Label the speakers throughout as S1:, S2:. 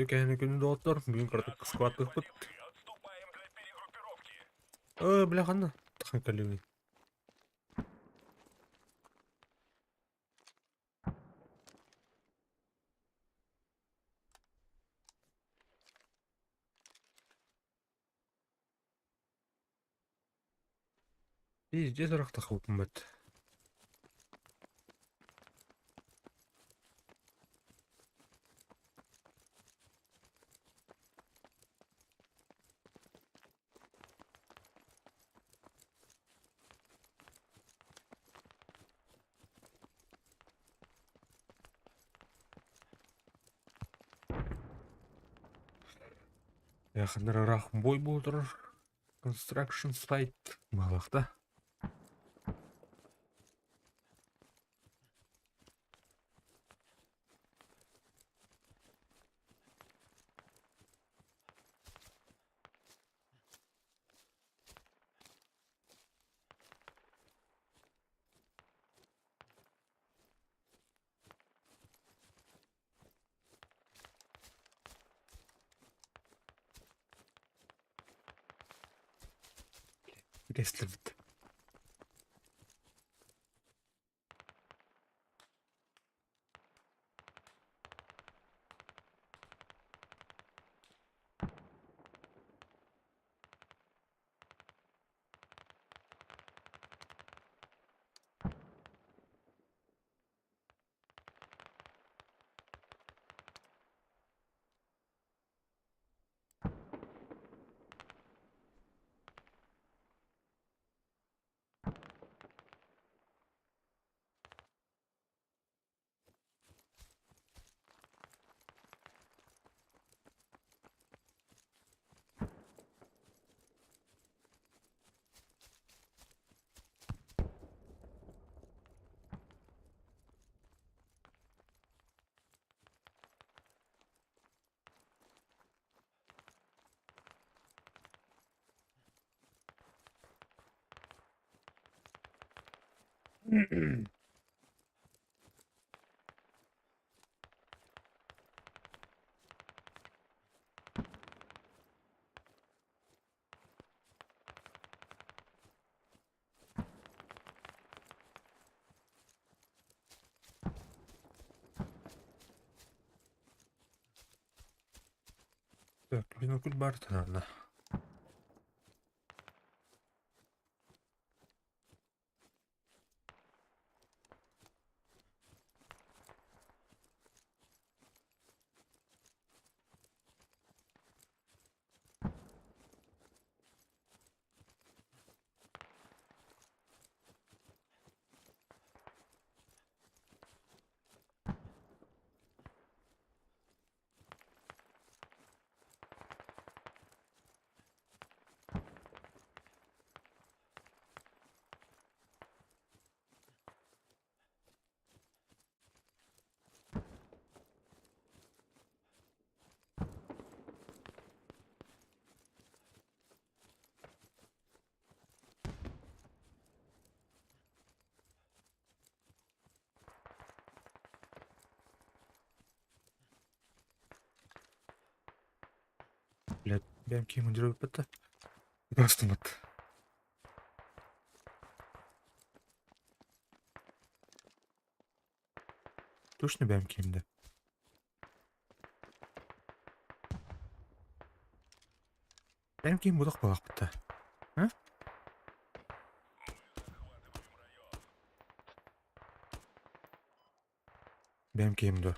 S1: Үтүө кэһини күнү доҕоттор, бүгүн кыратык скваттыахпыт. Өө, бля ханна? Тахан кэллибин. Пиздец ырахтахпыт. Ханна ыраах бой буола турар. Construction site баҕалаах да. Кэстибит. Так, бинокль баар наадана. Блядь, бэйэм киһим мындырбыппыт да. Ытаастыммыт. Точно бэйэм киһим да? Бэйэм киһим будах буолаахпыт да? А? Бэйэм киһим дуо?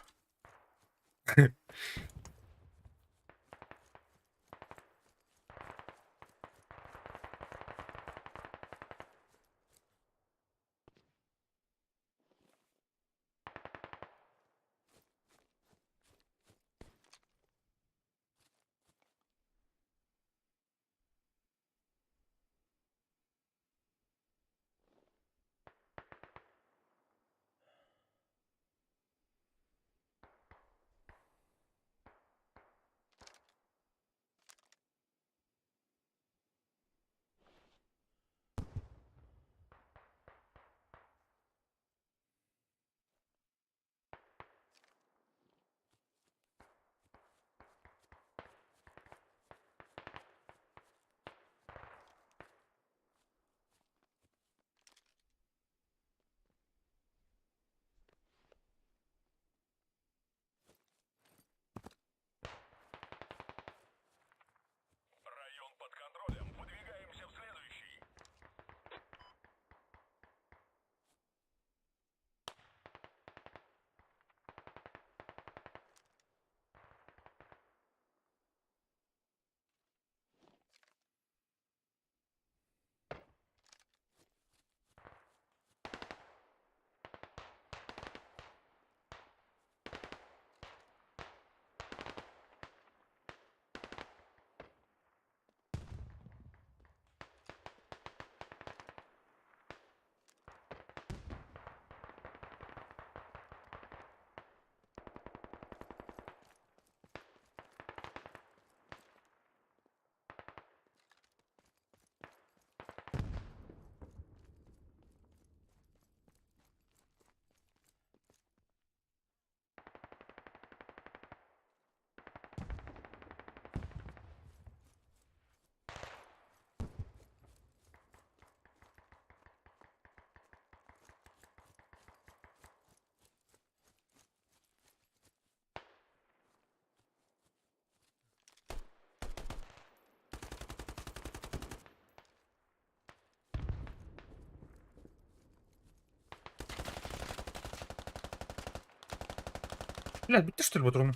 S1: Блядь, бүттэ что ли патроны?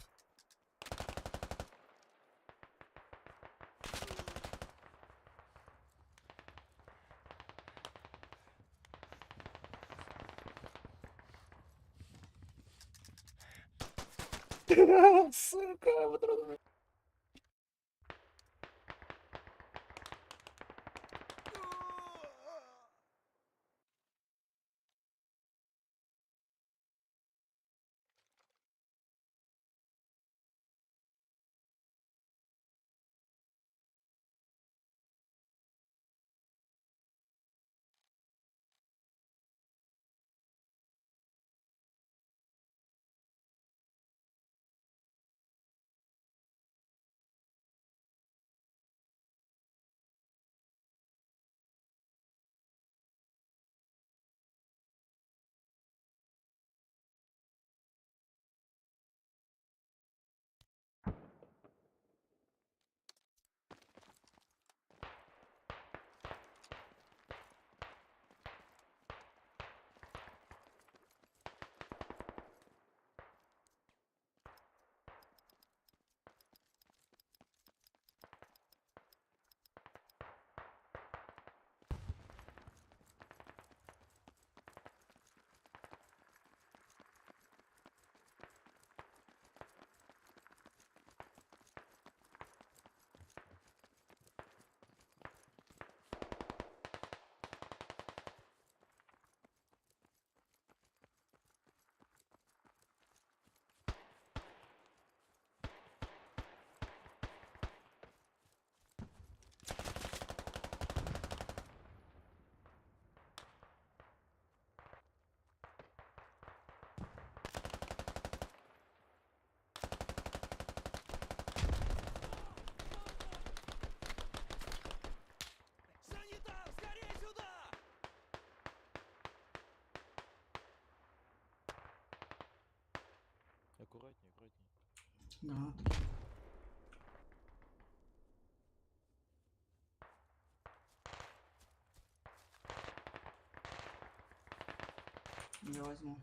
S1: Сука, патроны.
S2: Санитар, скорее сюда!
S3: Аккуратнее, аккуратнее.
S4: Гранату. Я возьму.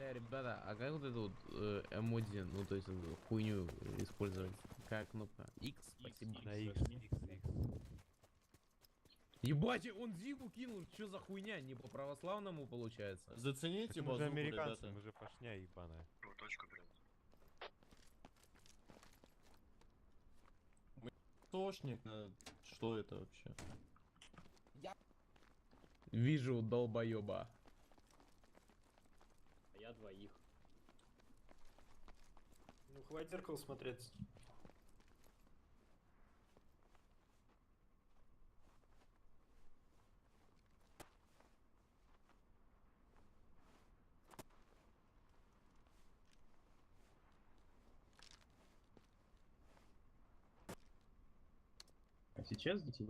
S2: Бля, ребята, а как вот это вот эмодзи, ну то есть эту хуйню использовать? Какая кнопка? X, спасибо.
S3: На X, X, X.
S2: Ебать, он зигу кинул, что за хуйня? Не по православному получается?
S5: Зацените
S3: Так мы же
S5: базуку,
S3: американцы,
S5: ребята.
S3: мы же пашня ебаная.
S5: Тошник, что это вообще?
S2: Вижу долбоеба.
S6: А я двоих.
S7: Ну, хватит в зеркало смотреться.
S6: А сейчас дети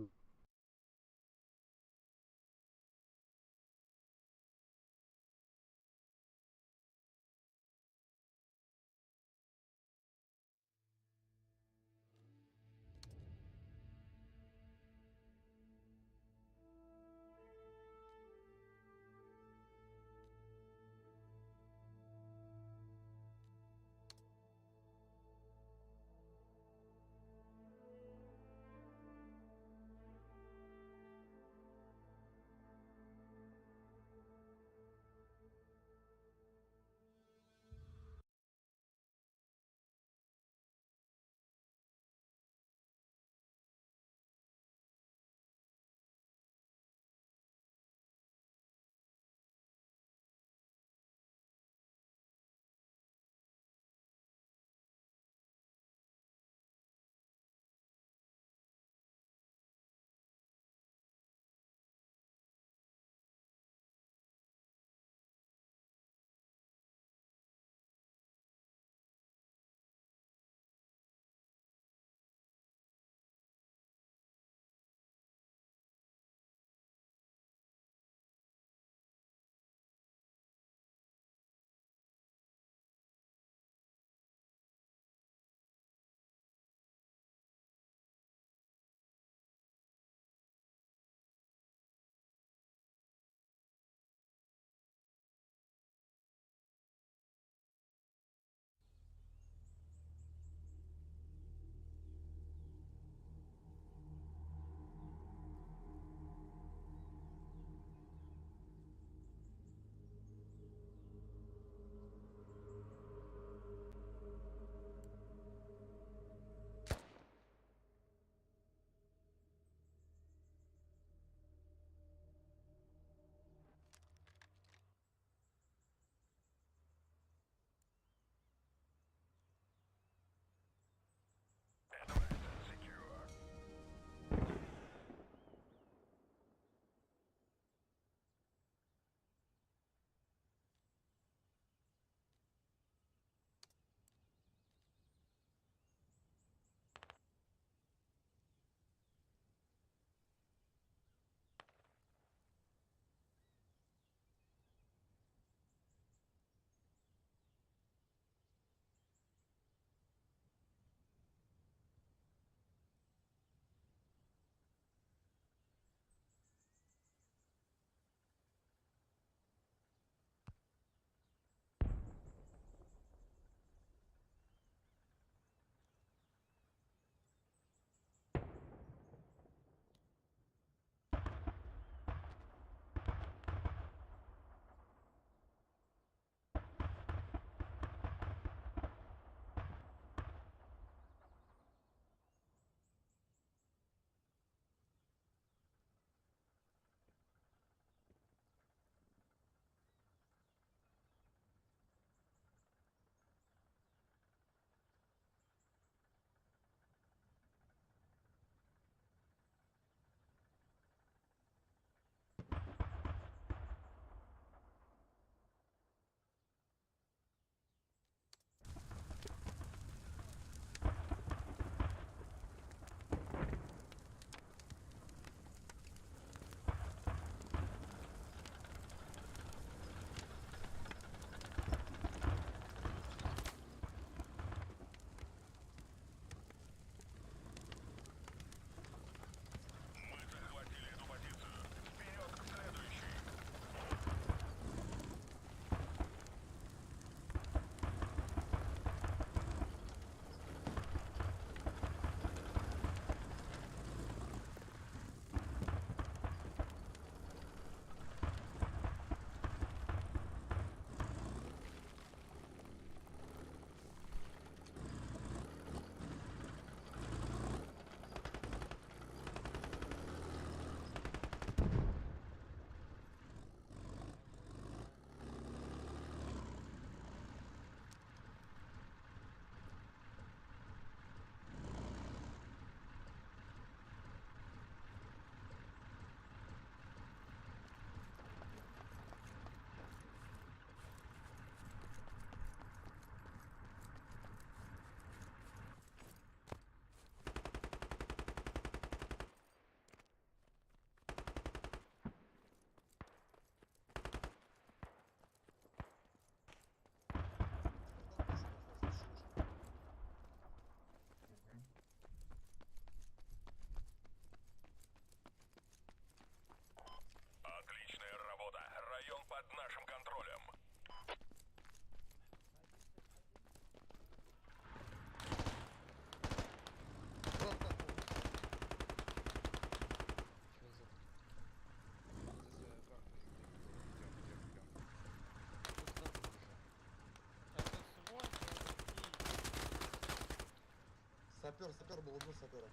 S6: Сапер, сапер был, убил сапера.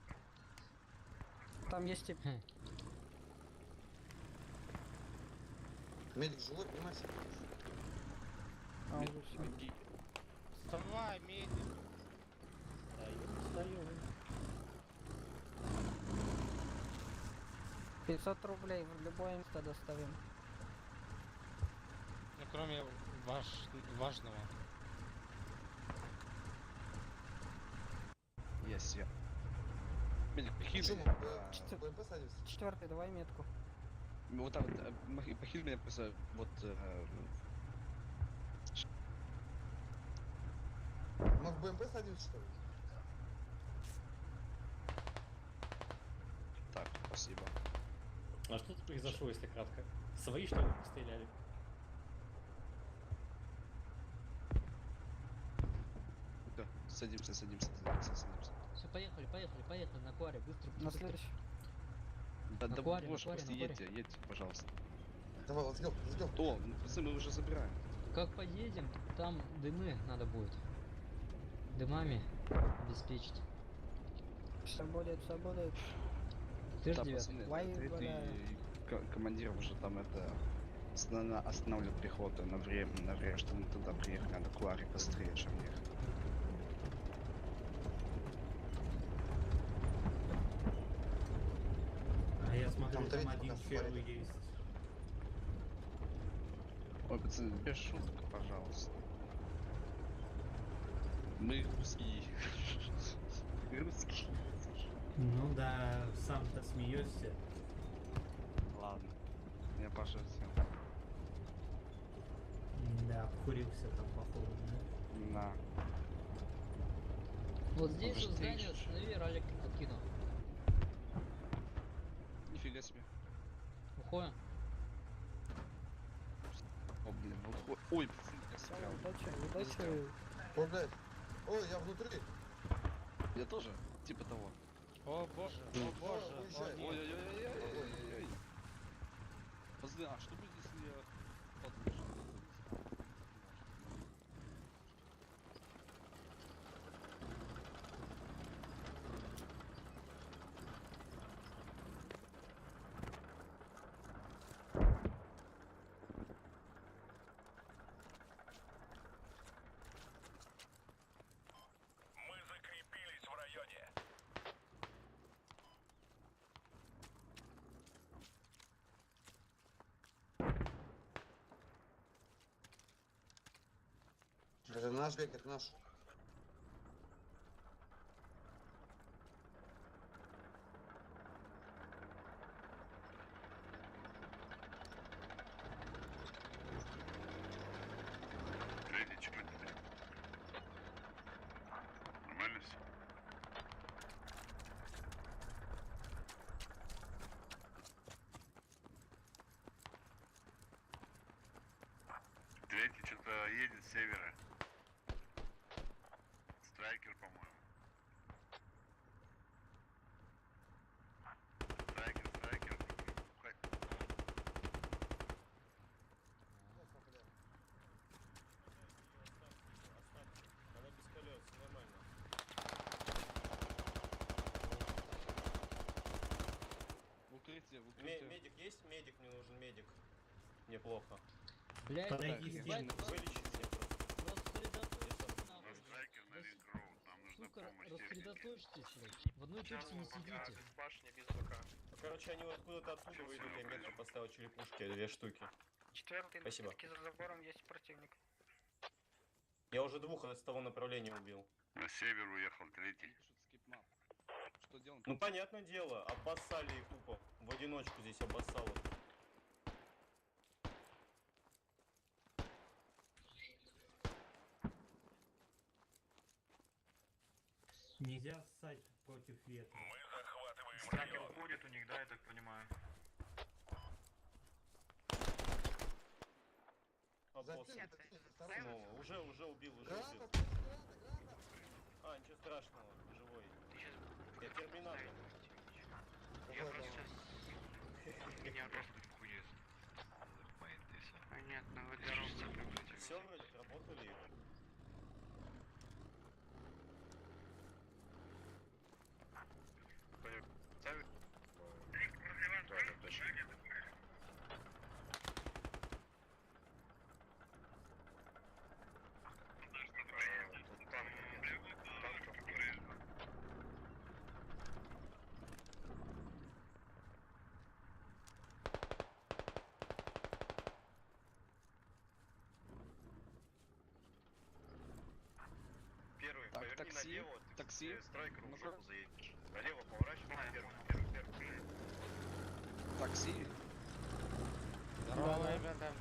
S4: Там есть тип.
S6: Медик живой, понимаешь?
S4: А, уже всё.
S8: Вставай, медик.
S7: Встаю, встаю.
S4: 500 рублей в любое место доставим.
S8: Ну, кроме важного.
S9: Есть я. Медик, похиль
S6: Что,
S9: меня.
S6: мы в БМП садимся?
S4: Четвертый, давай метку.
S9: Вот так вот, похиль меня просто вот...
S6: Мы в БМП садимся, что ли?
S9: Так, спасибо.
S7: А что тут произошло, если кратко? Свои, что ли, постреляли?
S9: Да, садимся, садимся, садимся, садимся.
S10: Все, поехали, поехали, поехали на Куаре, быстро,
S4: На
S10: быстро.
S4: следующий.
S9: Да,
S10: На
S9: да,
S10: Куаре, на
S9: боже,
S10: Куаре,
S9: просто
S10: на Куаре.
S9: едьте, едьте, пожалуйста.
S6: Давай, let's go, let's go.
S9: О, ну, пацаны, мы уже забираем.
S10: Как поедем, там дымы надо будет. Дымами обеспечить.
S4: Все будет, все будет.
S10: Ты ж
S9: Да,
S10: девятый.
S9: пацаны,
S4: Вай,
S9: это
S4: бля.
S9: командир уже там это останавливает пехоту на время, чтобы мы туда приехали, надо Куаре быстрее, чем ехать.
S7: А я смотрю,
S6: Там
S7: там,
S6: третий
S7: один
S6: пока
S7: чел
S6: смотрит.
S7: есть.
S9: Ой, пацаны, без шуток, пожалуйста. Мы русские. Русские.
S7: Ну да, сам-то смеешься.
S9: Ладно. Я пошутил.
S7: Да, обкурился там, походу, да?
S9: На.
S10: Вот здесь вот
S9: Подожди.
S10: здание останови, ралик подкину.
S9: Нифига себе.
S10: Уходим.
S9: О, блин, выход- Ой, пацаны, я сыграл.
S4: Удачи, удачи.
S6: Ой, блядь. Ой, я внутри.
S9: Я тоже? Типа того.
S8: О боже, о боже, о
S6: Уезжай.
S8: нет.
S9: Ой-ой-ой-ой-ой-ой-ой. Пацаны, а что будет, если я подвижу?
S3: Мы закрепились в районе.
S6: Это наш век, это наш.
S3: Третий, четвертый. Нормально все? Третий что-то едет с севера. Страйкер, по-моему. Страйкер, страйкер.
S5: Она без колес, нормально.
S9: В укрытие, в укрытие.
S5: Медик есть? Медик, мне нужен медик. Мне плохо.
S10: Блять,
S7: Подойди,
S10: ебать,
S7: стену.
S5: Вылечи меня просто.
S10: рассредоточьтесь нахуй.
S3: Страйкер на
S10: Да
S3: Ринг Роуд, нам нужна
S10: Сука,
S3: помощь техники.
S10: рассредоточьтесь, блядь. В одной точке не сидите.
S5: Короче, они вот откуда-то оттуда выйдут, я метку поставил черепушки, две штуки.
S4: Четвертый,
S5: Спасибо.
S4: за забором есть противник.
S5: Я уже двух с того направления убил.
S3: На север уехал третий.
S9: Пишут skip map. Что делаем?
S5: Ну понятное дело, обоссали их тупо. В одиночку здесь обоссало.
S7: Нельзя ссать против ветра.
S3: Мы захватываем район.
S7: уходит у них, да, я так понимаю?
S6: За
S5: Обоссал.
S6: стену, за стену, осторожно.
S5: Снова. Уже убил, уже
S6: Граната,
S5: убил.
S6: граната, граната.
S5: А, ничего страшного, живой. Я терминатор.
S6: Давай, давай.
S8: Понятно, вы дорогу.
S5: Все вроде отработали их.
S9: Такси,
S3: налево, ты
S9: такси.
S3: страйкеру в
S9: Ну-ка.
S3: жопу заедешь. Налево поворачивай, первый, первый, первый.
S9: Такси.
S8: Здорово, ребята.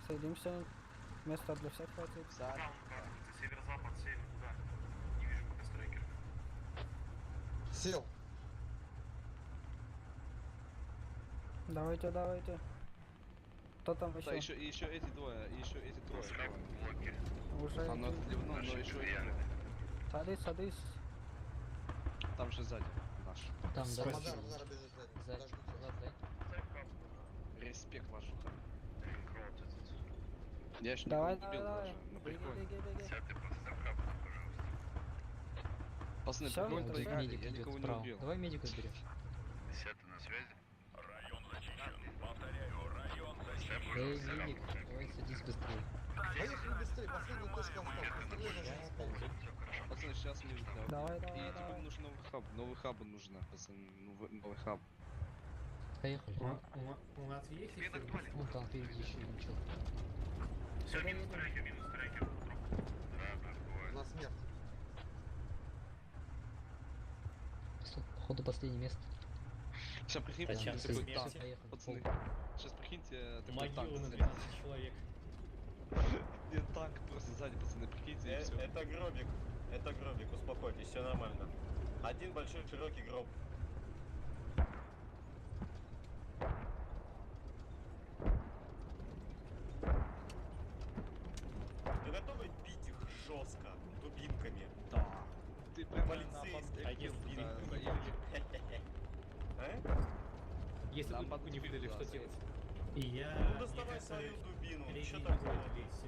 S4: Садимся. Места для всех хватит.
S3: Северо-запад, север, куда? Не вижу пока страйкера.
S6: Сел.
S4: Давайте, давайте. Кто там
S9: Да,
S4: еще?
S9: еще, еще эти двое, еще эти трое.
S3: Блоки.
S4: Уже.
S9: А, ну это ливно, но
S3: Наши
S9: еще эти
S3: друзья.
S9: двое.
S4: Садись, садись.
S9: Там же сзади наш.
S10: Там, да.
S6: Мадар, Мадар бежит сзади.
S10: Сзади.
S6: Подождите.
S10: Назад, дай.
S9: Респект ваш.
S3: Крот этот.
S9: Я еще
S4: Давай,
S9: никого не
S4: давай,
S9: убил
S4: давай.
S9: даже. Ну
S4: Беги,
S9: прикольно.
S4: беги, беги.
S3: Десятый, поставь капсулу, пожалуйста.
S9: Пацаны,
S4: Всё,
S9: прикольно
S4: это
S10: Вон
S9: доиграли,
S10: медик
S9: я
S10: идет
S9: никого не
S10: справа.
S9: убил.
S10: Давай медика заберем.
S3: Десятый на связи.
S11: Район зачищен. Повторяю, район
S3: Поставь,
S10: Эй,
S3: пожалуйста,
S10: медик,
S3: капсулу.
S10: давай садись быстрее.
S6: Поехали быстрее, последняя точка осталась. Быстрее даже не успели.
S3: Все хорошо.
S9: Пацаны, сейчас мне да.
S4: Давай,
S9: И
S4: давай,
S9: теперь
S4: давай.
S9: нужен новый хаб. Новый хаб нужно, пацаны. Новый хаб.
S10: Поехали.
S7: У нас есть еще?
S10: Вон там впереди еще один чел.
S3: Все, минус трекер, минус трекер. Да, да,
S6: У
S3: бывает.
S6: нас смерть.
S10: Походу последнее место.
S9: Сейчас прикинь,
S7: Да,
S9: пацаны,
S7: сейчас
S9: такой
S7: смерти.
S9: танк.
S10: Всё, поехали.
S9: Пацаны, сейчас прикиньте, такой танк
S7: Могилу на
S9: сзади.
S7: 12 человек.
S9: Нет, танк просто сзади, пацаны, прикиньте, и все.
S5: Это гробик. Это гробик, успокойтесь, все нормально. Один большой широкий гроб. Вы готовы бить их жестко, дубинками?
S9: Да. Ты прям
S5: Полицейский.
S7: А если
S9: да,
S7: дубинку не
S9: заедешь.
S7: выдали?
S5: А?
S7: Если
S9: Нам
S7: дубинку не
S9: под
S7: выдали,
S9: да,
S7: что
S9: заедешь.
S7: делать? И я...
S5: Ну доставай свою дубину,
S7: Третий
S5: что
S7: не
S5: такого?
S7: будет лезть.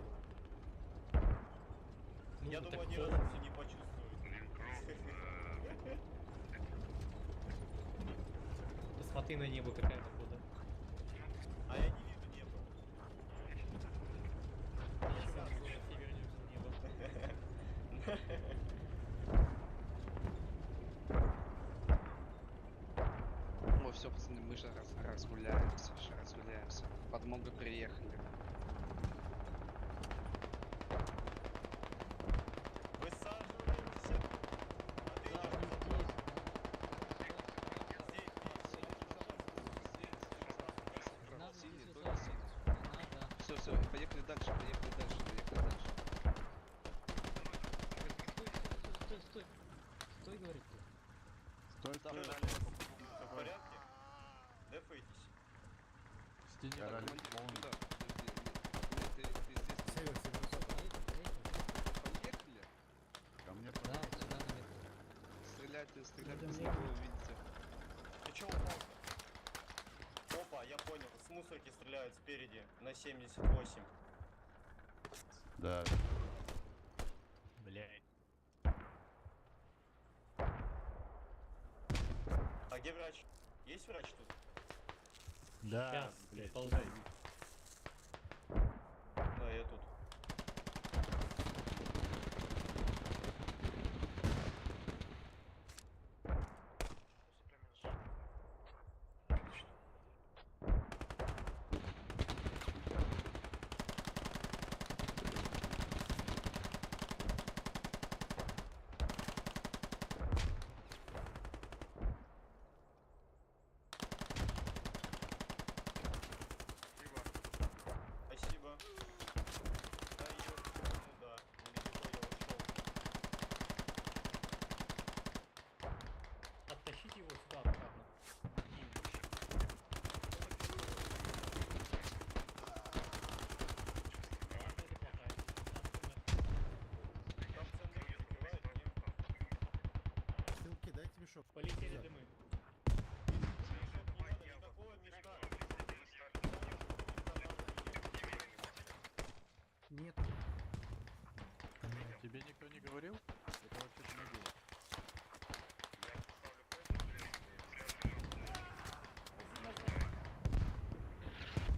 S7: Ну,
S5: Я
S7: так
S5: думаю, они
S7: холодно.
S5: разницу не почувствуют.
S3: Блин, Крот,
S7: Посмотри на небо, какая погода.
S5: А я не вижу неба.
S7: Ничего, мы все вернемся в небо.
S9: О, все, пацаны, мы же разгуляемся, ща разгуляемся. Подмога приехали.
S5: Высаживаемся. А ты идешь
S10: Надо
S9: Синий,
S10: здесь
S9: только
S10: высаживаться.
S9: синий.
S10: Не надо.
S9: Все, все, поехали дальше, поехали дальше, поехали дальше.
S10: Стой, стой, стой, стой. Стой, говорит ты.
S12: Стой,
S9: Да,
S12: стой.
S9: да.
S5: Все в порядке? Дефайтесь.
S12: Стене
S9: Так,
S12: ралли.
S9: командир, куда? Подожди, нет, нет, ты здесь.
S1: Север, северо-запад.
S10: Поехали, поехали.
S9: Поехали.
S12: Ко мне
S10: Да, вот сюда на метро.
S9: Стреляйте, стреляйте,
S4: Идем,
S9: пацаны,
S4: едем.
S9: вы увидите.
S5: Ты чё упал? Опа, я понял. С мусорки стреляют спереди на 78.
S12: Да.
S7: Блядь.
S5: А где врач? Есть врач тут?
S12: Да,
S7: Сейчас,
S12: блядь.
S7: ползай.
S5: Да, я тут. Спасибо. Да, ё- ну да, недалеко я ушел.
S7: Оттащите его сюда обратно. Ладно, это плохая.
S5: Там центр закрывают, нет?
S6: Стрелки, дайте мешок.
S7: Полетели дымы.
S5: Мешок не надо, никакого мешка.
S4: Нет.
S12: Тебе никто не говорил? Это вообще-то могила.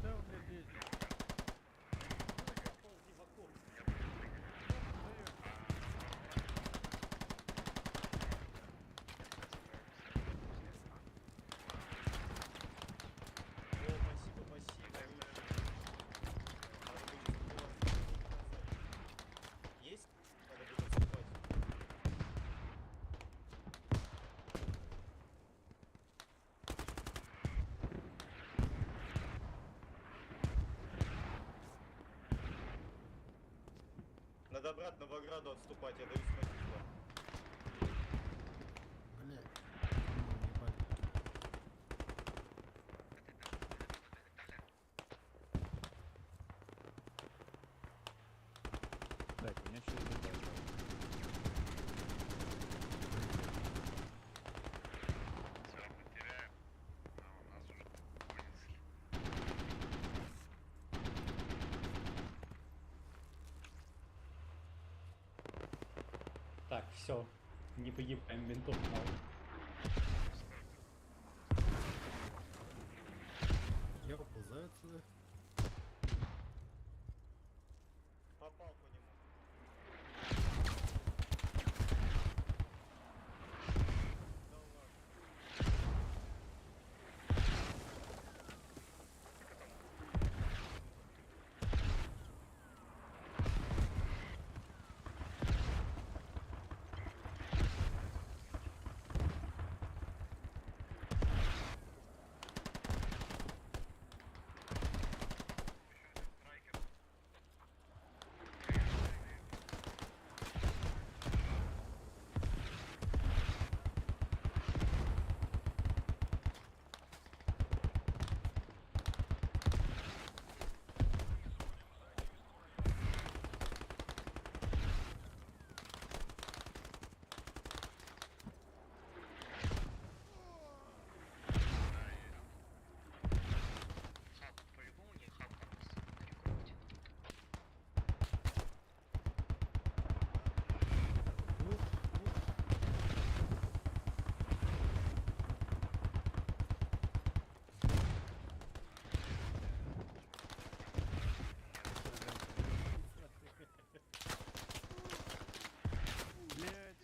S12: Да, он, блядь, лезет.
S7: Ползи в окоп.
S5: О, спасибо, спасибо. Надо будет отступать. Есть? Надо будет отступать. Надо обратно в ограду отступать, я даю смоки.
S6: Блядь.
S12: Так, у меня сейчас.
S3: Все, мы теряем. А у нас уже вынесли.
S7: Так, все. Не погибаем, ментов мало.
S6: Я уползаю отсюда.
S5: Попал по нему.
S10: Хаб, по-любому не хаб там на рекорде.
S12: Блять.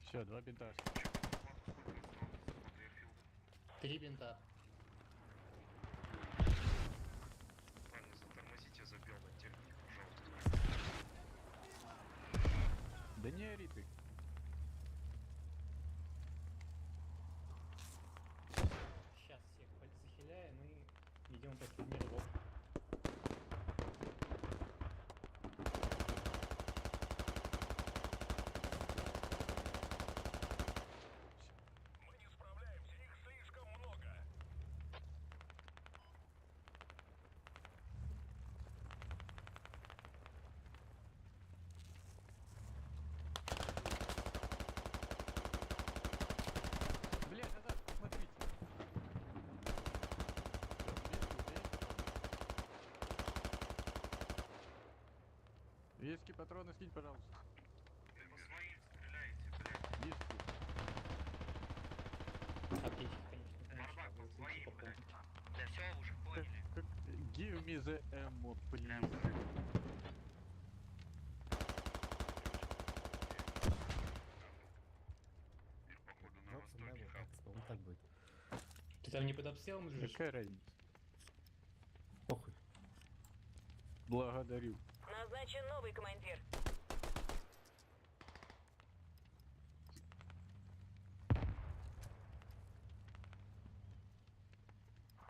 S12: Все, два бинта.
S7: Три бинта.
S3: Парни, затормозите, забил на технику, пожалуйста.
S12: Да не ори ты.
S7: Сейчас всех захиляем и идем последний рывок.
S11: Мы не справляемся, их слишком много.
S12: Блять, назад, смотрите. Виски, патроны скинь, пожалуйста.
S3: По своим стреляете, блядь.
S12: Виски.
S7: Аптечки, конечно, конечно,
S3: Барбак, по
S7: надо
S3: своим,
S7: пополнить.
S3: блядь. Да все, уже поняли.
S12: Как... Give me the ammo, please.
S3: Походу на востоке хаб.
S6: Вот так будет.
S7: Ты там не под обстрелом лежишь?
S12: Какая разница?
S6: Похуй.
S12: Благодарю.
S13: Назначен новый командир.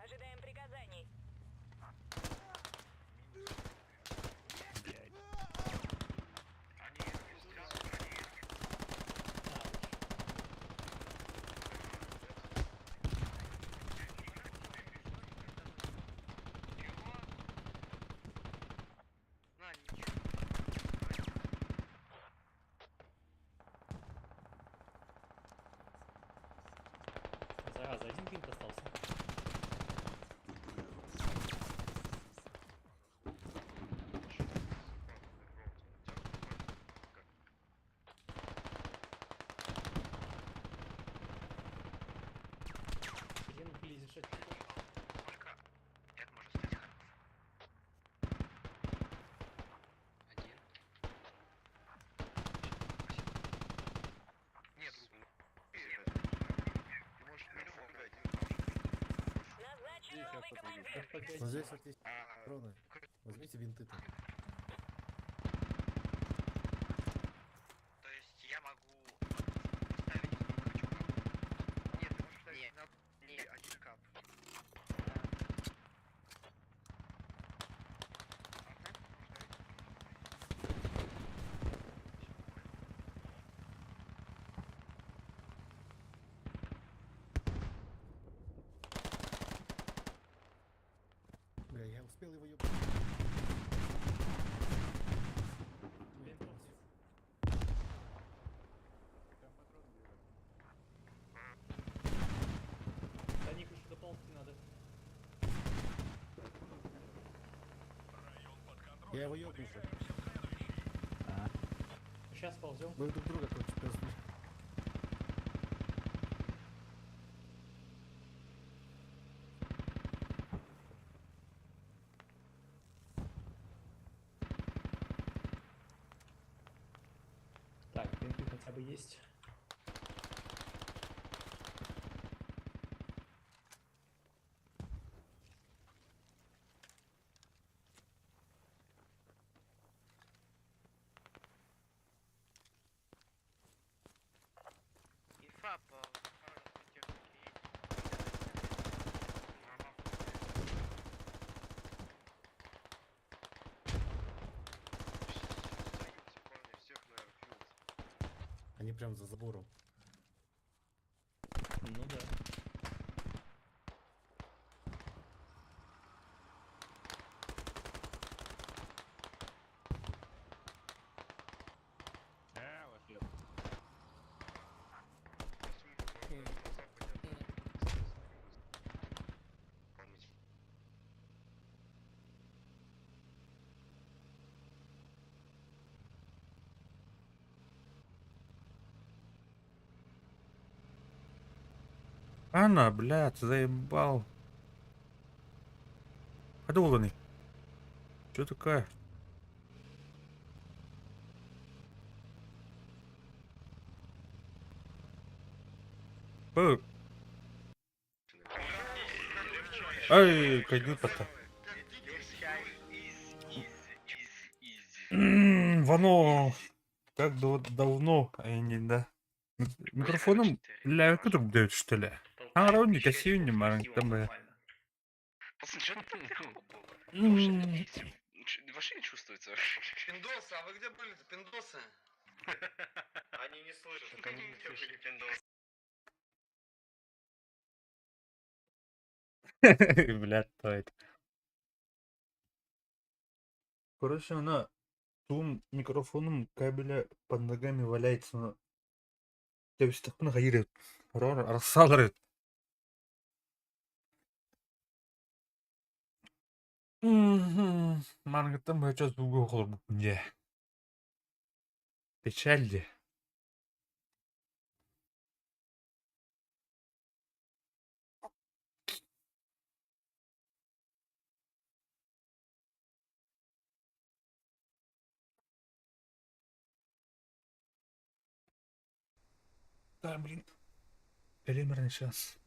S13: Ожидаем приказаний.
S12: Блять.
S3: Они они Чего? На, ничего.
S7: Зараза, один бинт остался. Хрен вылезешь отсюда.
S10: Сколько? Как можно стать хаб? Один.
S3: Нет,
S9: Ты можешь
S13: Назначен новый командир.
S7: Погоди.
S6: Вот здесь вот есть патроны. Возьмите бинты там.
S10: То есть я могу поставить крючок? Нет, ты можешь ставить. Нет, нет.
S6: Бля, я успел его ёбнуть.
S12: Там патроны лежат.
S7: До них еще доползти надо.
S6: Я его ёбнул.
S7: Сейчас ползем.
S6: Мы друг друга, короче, пиздуем.
S7: Так, бинты хотя бы есть.
S8: Инфа по вражеской технике есть?
S5: Всех на airfield.
S6: Они прям за забором.
S7: Ну да.
S12: А, лошадь.
S5: На западе от-
S1: Она, блядь, заебал. Ходуланы. Чё такая? Э. Ай, кайдыпа-то. Вано, как давно, а не да. Микрофоном ля блядь, что ли? А, ровненько, красивее, маленький, там, бля.
S9: Пацаны, что там было? Вообще не чувствуется.
S6: Пиндосы, а вы где были-то, пиндосы?
S5: Они не слышат, они не слышат. Пиндосы.
S1: Блядь, то это. Короче, она двум микрофоном кабеля под ногами валяется. Но... Тэбистахпын хайыры. Рор арсалары. Маргаттан бачас бугу холор букунже. Печальде. Да, блин. Примерно сейчас.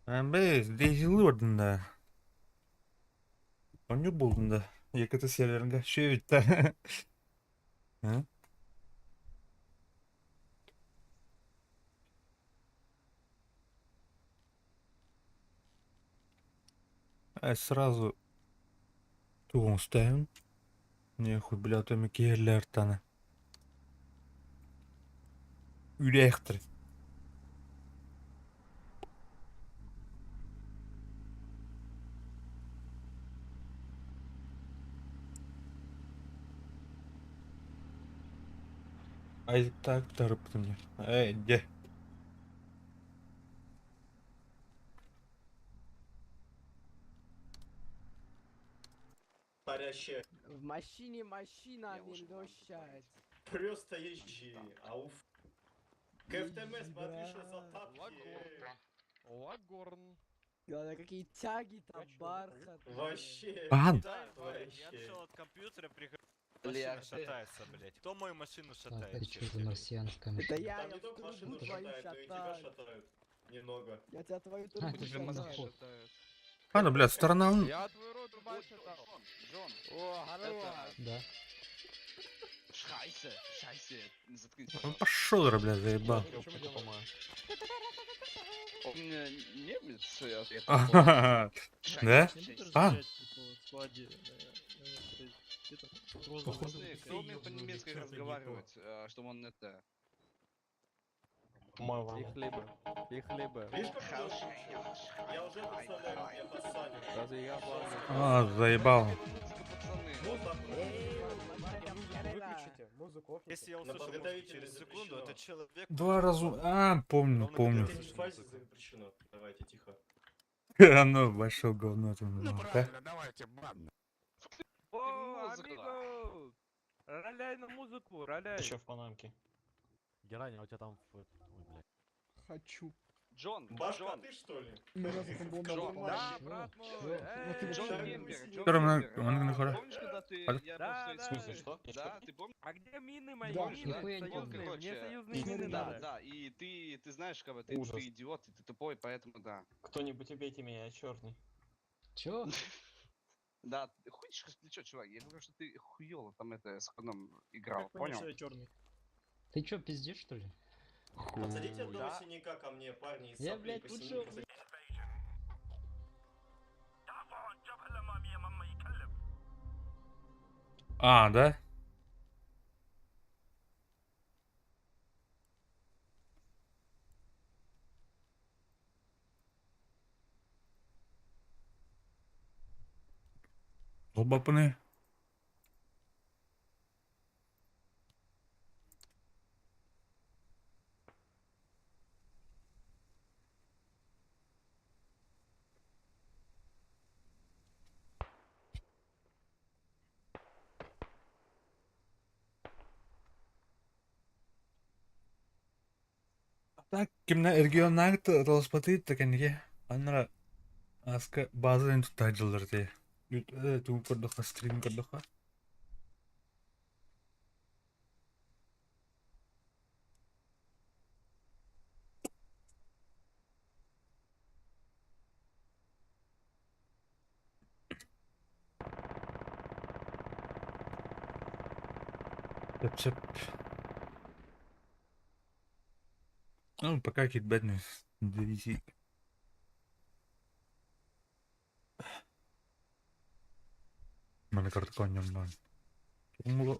S1: Бей, дезилордын да. Оню булдun да. Якыты серверинге шөйт да. А сразу тугун ставим. Не хуй, бля, то керлер таны. Үлехтір. Айзектаах тарыппытым дии. Ээ, дьэ.
S5: Парящая.
S4: В машине машина, а не лошадь.
S5: Просто езжи, ауф. КФТМ, смотри, что за тапки.
S12: Лагорн.
S4: Главное, какие тяги там, бархат.
S5: Вообще.
S1: Пан.
S5: да, Вообще.
S3: от компьютера, прихожу.
S9: Лер,
S3: Машина шатается, блять. Кто мою машину шатает?
S10: Это что за марсианская
S4: Это
S10: машина?
S4: я,
S5: Там
S4: я
S5: не
S4: в
S5: только
S4: трубу
S5: машину
S4: твою
S5: шатают, но и тебя
S4: шатаю.
S5: шатают. Немного.
S4: Я тебя твою
S10: А,
S4: трубу
S10: это же
S4: шатаю.
S10: мазоход.
S1: А, ну, бля, сторона...
S12: Я твою роту шатал.
S9: Джон,
S12: О, хорош.
S10: Да.
S9: шайсе, шайсе, заткнись,
S1: Ну,
S9: пожалуйста.
S1: пошел, бля, заебал.
S9: Он немец, я
S1: Ага. Да? А?
S9: Пацаны, кто умеет по-немецки разговаривать, чтобы он это...
S12: Их либо. Их либо.
S5: Видишь, как я учу? Я уже представляю, как меня посадят.
S12: Разве я
S1: А, заебал.
S9: Музыка, пацаны.
S5: Вот так вот.
S4: Выключите
S7: музыку.
S3: Если я
S5: На
S3: услышу музыку
S5: подготовительной
S3: через секунду,
S5: запрещено.
S3: этот человек...
S1: Два раза... А, помню,
S3: Главное,
S1: помню.
S3: когда
S5: В фазе запрещено. Давайте, тихо.
S1: Оно большое говно там.
S11: Ну
S1: ну, да?
S11: правильно, давайте бан.
S12: О,
S9: Музыка.
S12: амиго! Роляй на музыку, роляй.
S7: Еще в Панамке.
S2: Герань, а у тебя там... Ой, блядь.
S6: Хочу.
S9: Джон,
S5: Башка,
S9: Джон,
S5: ты что ли?
S9: Джон,
S12: Да,
S10: Чё?
S12: брат мой.
S10: Чё?
S12: эй!
S9: Джон Кемпер, Джон
S1: Который на-
S9: Кемпер,
S1: он на хоре.
S9: помнишь, когда ты...
S1: Алло.
S9: Я
S12: Да,
S9: был в
S12: да.
S9: своей
S12: В смысле,
S7: что?
S9: Да, ты помнишь?
S12: А где мины мои?
S6: Да.
S12: Мины
S10: Нихуя не помню.
S12: союзные. Мне
S9: Короче,
S12: союзные мины
S9: Да,
S12: надо.
S9: да, и ты знаешь, как бы ты,
S7: Ужас.
S9: ты идиот, и ты тупой, поэтому да.
S7: Кто-нибудь убейте меня, я черный.
S10: Чё?
S9: Да, ты хуй ты чё, чувак, я говорю, что ты хуёво там это с Хоном играл, понял?
S10: Ты чё, пиздишь, что ли?
S5: Подсадите одного
S9: Да.
S5: синяка ко мне, парни, из
S10: Я,
S5: соплей
S10: блядь,
S5: по
S10: лучше
S5: синяку
S10: убью.
S1: А, да? Долбапаны. Так, кимна региональный таласпаты кэнниге аннара аска база тутаачылар те. Туу көрдөхө стрим көрдөхө. Сөп сөп. Ну, пока китбетный довези. Мана картоконням бан. Умло.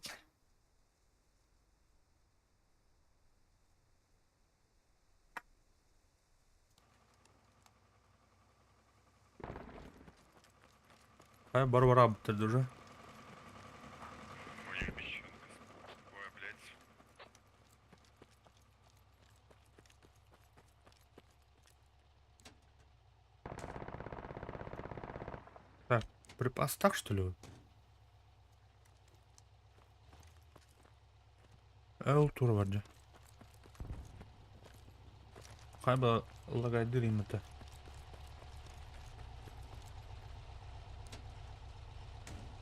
S1: Хай Барбара бутер уже.
S3: Уебищенка. Ой, блядь.
S1: Так, припас так что ли? Эл турварджа. Хайба лагайдыр името.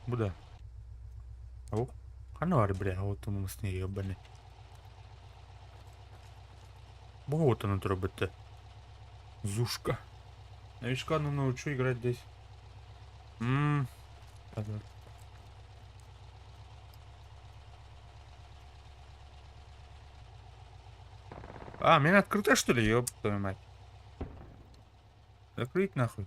S1: Буда. О, хана бля, вот он с ней ебаный. Вот он робити. Зушка. Новичка ну научу играть здесь. Ммм. А, меня открыто что ли? Ёб твою мать. Закрыть нахуй.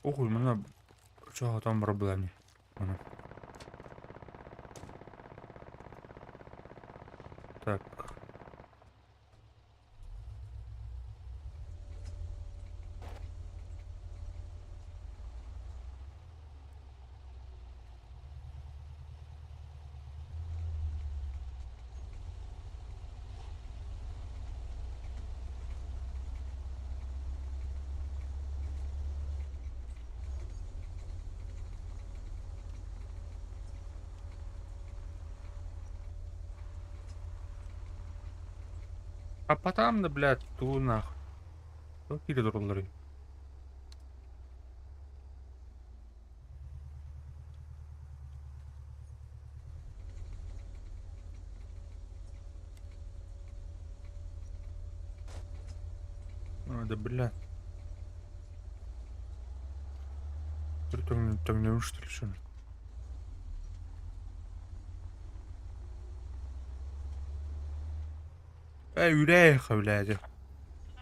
S1: Охуй, мене чого там проблемі? Мене. Так. Хаппатаҕым да, блядь, тугу нахуй. Туох киирэ туралларый? А, да бля. Төҥнөбүн что ли, что ли? Эй, үрээйхэ, блядь.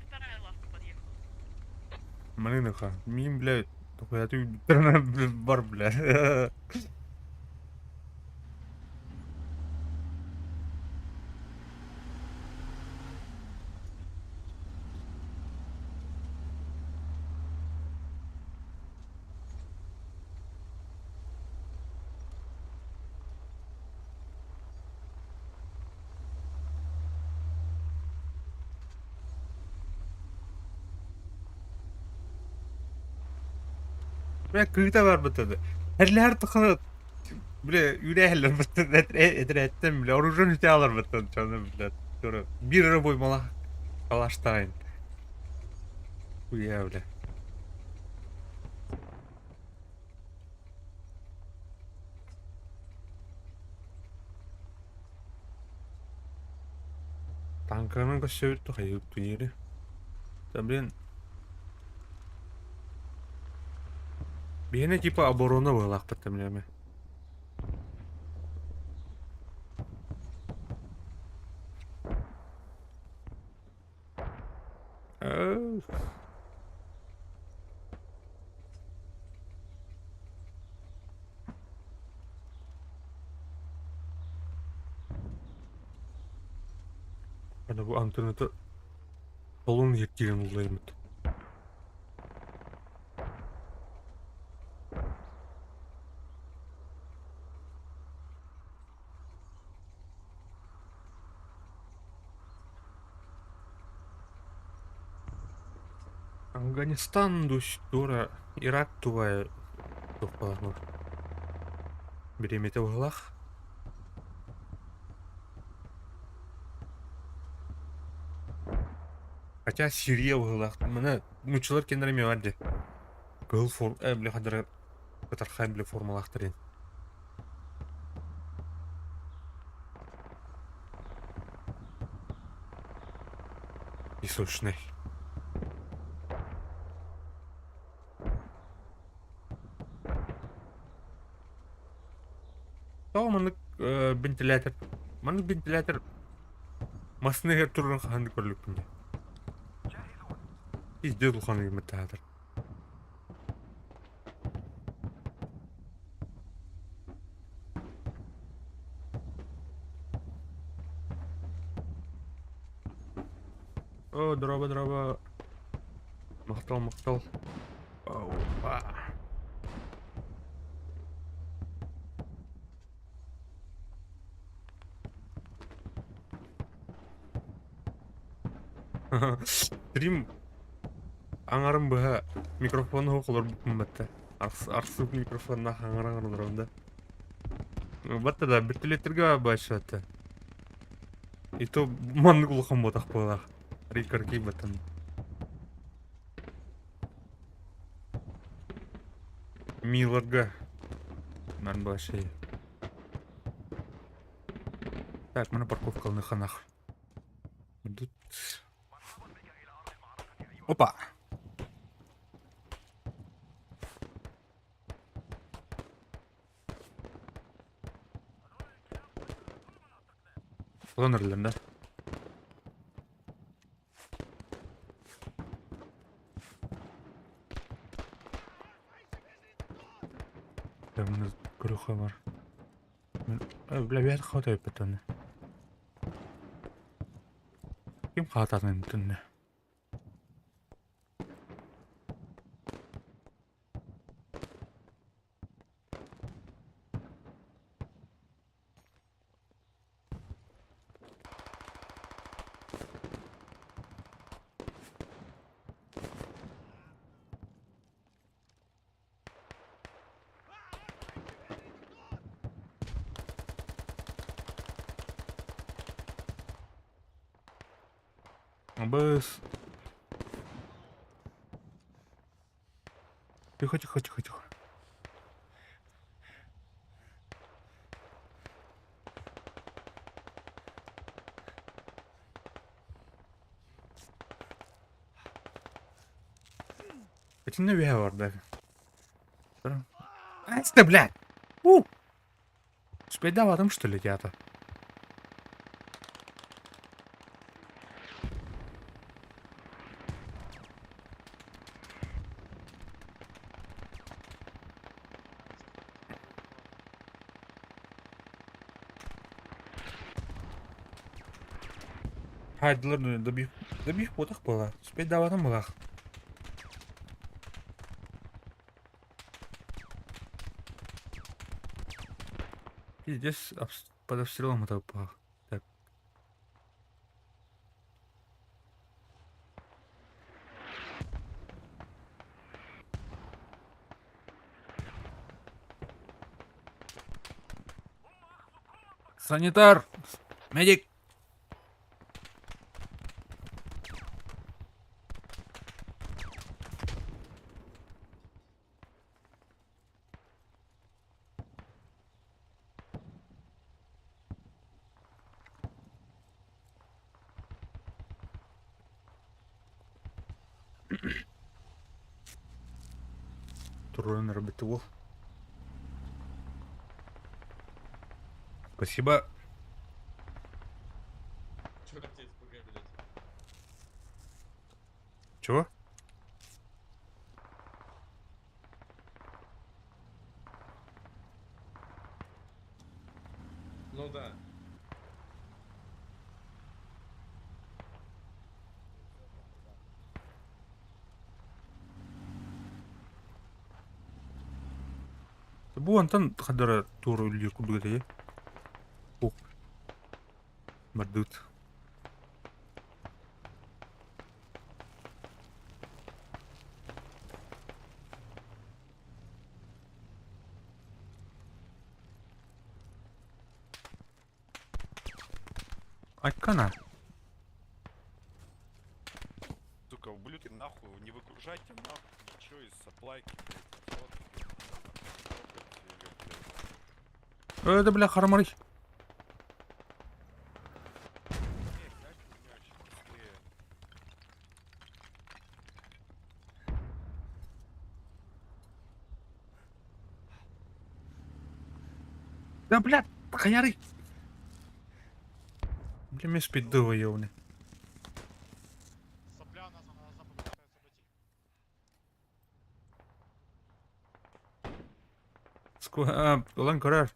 S8: Вторая лавка подъехала.
S1: Манынаха. Мин, блядь, тохуятый бар, бля. Бля, кыыта барбыт Эрлэр тухары бля үүрээһэллэр быттын этэрээттэн бля оружие үтэ алар быттын чону бля тура биир эрэ буймала калаштаайын хуя бля Танканан көрсөбүт хайыып диэри. Да блин. Биһиэнэ типа оборона быһыылаахпыт тэмлээмэ. Аны бу антенната толун иһиттиирин уллайыммыт. Афганистан дура Ирак тубай туох Бириэмэтэ быһыылаах. Хотя Сирия быһыылаах. Маны нууччалар кэннэрэ эмиэ баар дии. Кыһыл форм били хадара кытархай били формалаахтар ин. Песочный. Тоҕо маннык вентилятор маннык вентилятор массыына иһэр турарын хаһан да көрүлүкпүн дии. Пиздец улахан ыймыттаатар. О, дороба, дороба. Махтал, махтал. Опа. Стрим аҥарын быһа микрофону олорбуппун батта. Арсып микрофоннаах аҥаран олорон да. Батта да вертолеттерге баччата. И то маннык улахан буотах буолаах. Рикарки баттан. Миларга. Нан башей. Так, мы на парковка на ханах. Тут... Опа! Kullanırlar да. Көрүөххэ бар. Бля, бэйэт хаата эппит онно. Ким хаататын түннэ? Абыс. Тихо, тихо, тихо, тихо. Итиннэ үөһэ барда. Ай, блядь! У! Успейдаватым, что ли, я-то? Хайдылар добих добих потах была. Успейдаватым была. Пиздец, под обстрелом это пах. Так. Санитар! Медик! Турун работал. Спасибо.
S2: Чё хотеть СПГ, блядь?
S1: Чего?
S2: Ну да.
S1: Бу онтон хадара тур үллүүр курдук этэ. Ух. Бардыт. Айкана.
S3: Сука, ублюдки, нахуй, не выгружайте нахуй ничего из саплайки, блядь, вот, блядь.
S1: Это бля харамарый.
S3: Не, знаешь, хуйня очень быстрее.
S1: Да бля, хаяры. Бля, мне спидова ёбны.
S3: Сопля у нас на запад пытается обойти.
S1: Улан көрөр.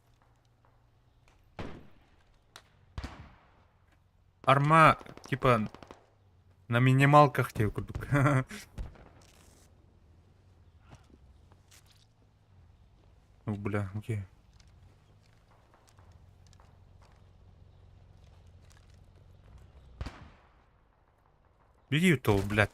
S1: Арма, типа, на минималках тебе курдук. Ну, бля, окей. Беги то, блядь.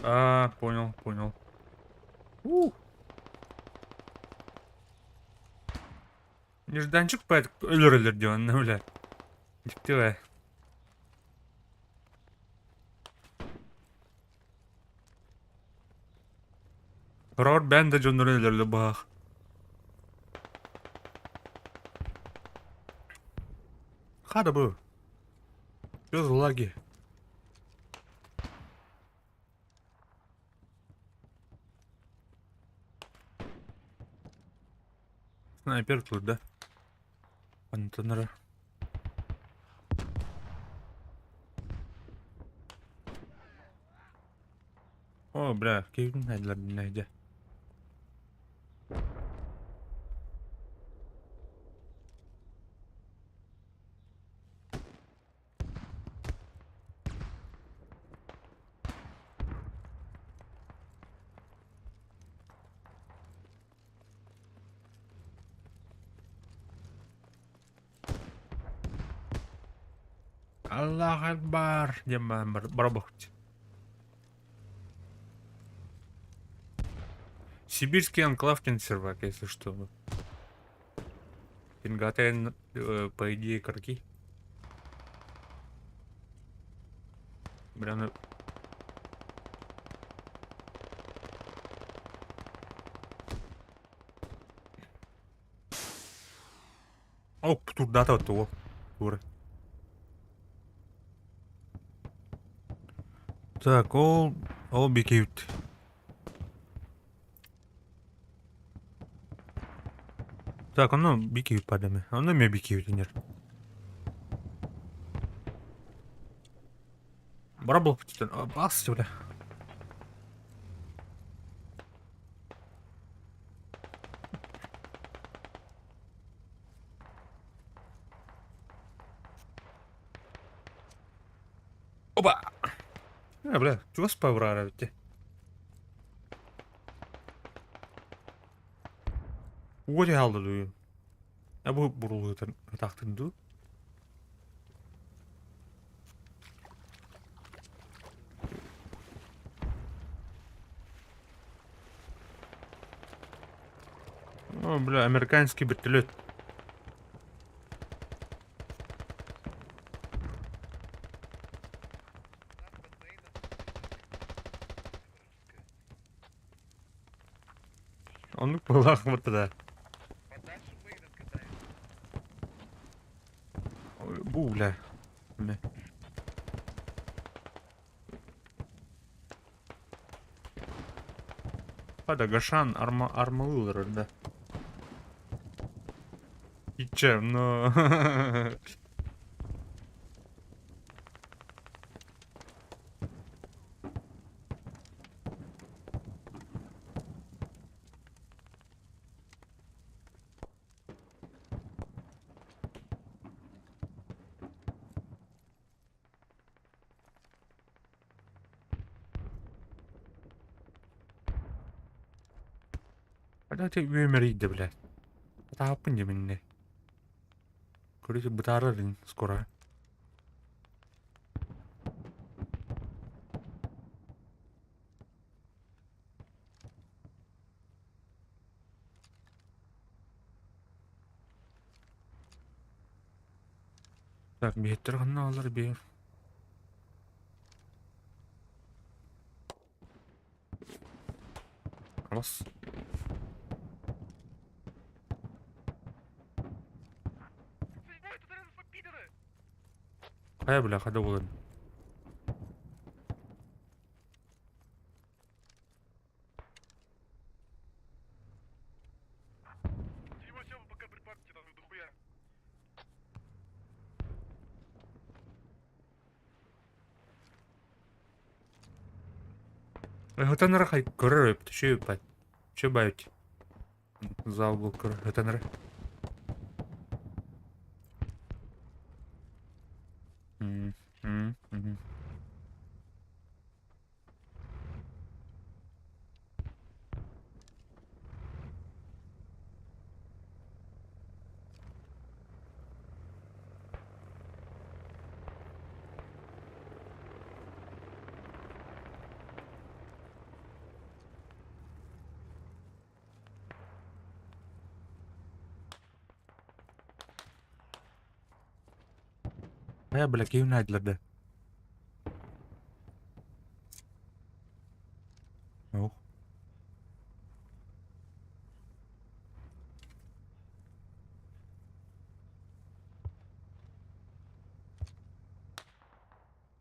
S1: А, понял, понял. Ух. Нежданчик поэт өлөр диэн, бля. Диктиве. Рор бен де дьоннорун өлөрлө баах. Хада бу. Без лаги. Снайпер тут, да? Антонера. О, бля, кийин найдылар найдя. Аллах Акбар диэн баран барабыт. Сибирский анклав сервак, если что. Пингатен, по идее, карки. Бля, ну... О, турдата того. Тура. Так, ол бикеют. Так, оно бикеют падаме. Оно мне бикеют, нет. Барабол, бас, бля. Опа! А, бля, чего спаврара ведь? Уоди халды дую. А бу бурулу тахтын ду. О, бля, американский вертолет. Оннук буоллах да. Бу, бля. Бля. Хада Гашан арма армалылар да. Иче, но... Hadi үөмэрийдэ бля. Тааппын дьэ Короче, бытаарарын скоро. Так, биһиттэр ханна алар биэр. Раз. Хайа бля, хада болан. Хатанара хай көрөр өп, бат. Чө байт. Зал был көр, хатанара. М, м, мгм. Хайа бля, ким найдлерде. Ох.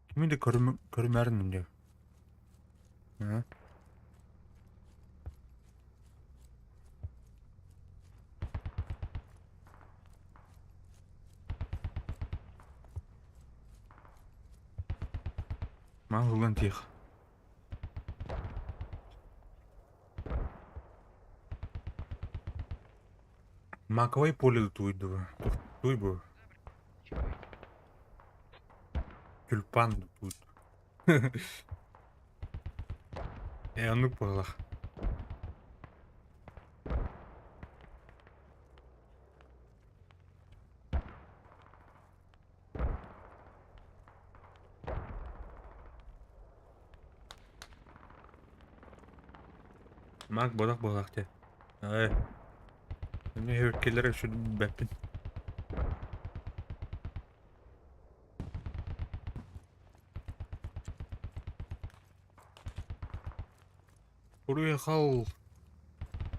S1: Кими де көрүмәрин деп. А? Ман тих. Маковой поле туйду. Туйбу. Тюльпан тут. Э, ну полах. Мак бодох буолах те. Ай. Эмне хөркелер үчүн бэппин. Уруйхал.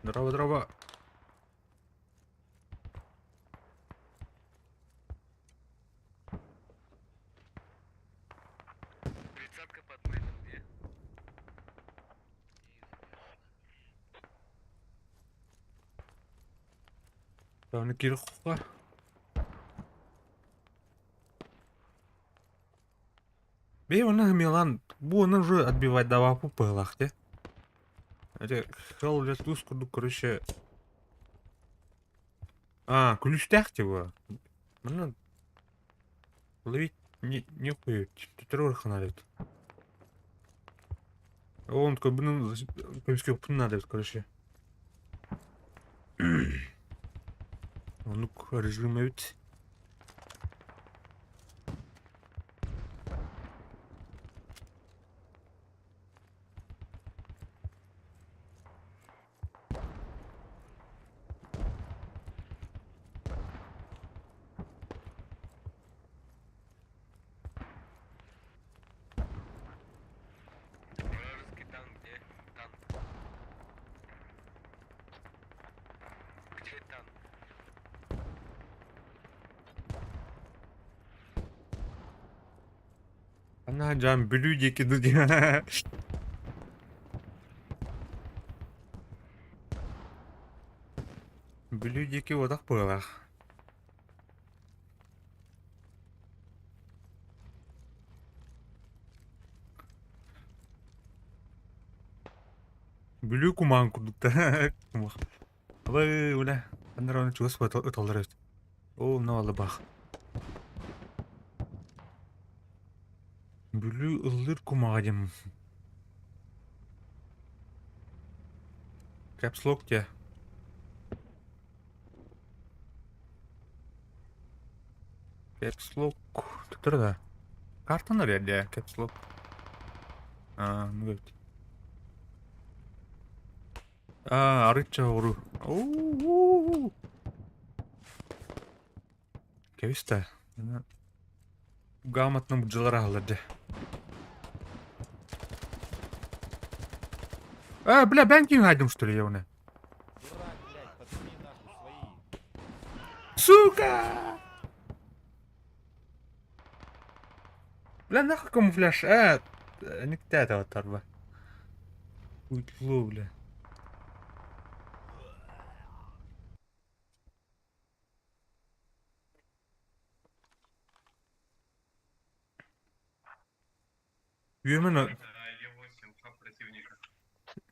S1: Здорово, здорово.
S12: Тридцатка под мейном где?
S1: Оны кириэххэ. Бей оны Милан, бу оны уже отбивать давай пупылах, те. Это хел блядь, туз курдук, короче. А, күлүстээх типа. Манна ловить не нехуй, террор ханарит. Он такой, блин, көмүскэ надо, короче. Оннук режим эбит.
S12: Вражеский танк где? Танк. Где танк?
S1: Ана жан Бүлүү диэки ду Бүлүү диэки уотах быһыылаах. Бүлүү кумаан курдук да. Кумах. Абай, бля. Аннара оны чугас ыталлар эбит. Оо, мына алыбах. Бүлүү ыллыыр кумаҕа диэн. Caps Lock диэ. Caps Lock. Туттар да. Картаны биэрдэ Caps Lock. Аа, ну эбит. Аа, арыычча оҕуруу. Уу. Кэбис да. Грамотно быдьалар аһаллар дьэ. Э, бля, бэйэм киһи хайдым что ли я оны?
S3: Дурак, блядь, подними нахуй свои.
S1: Сука! Бля, нахуй камуфляж? Э, никте этого тарба. Уйтлу, бля. Үөмэн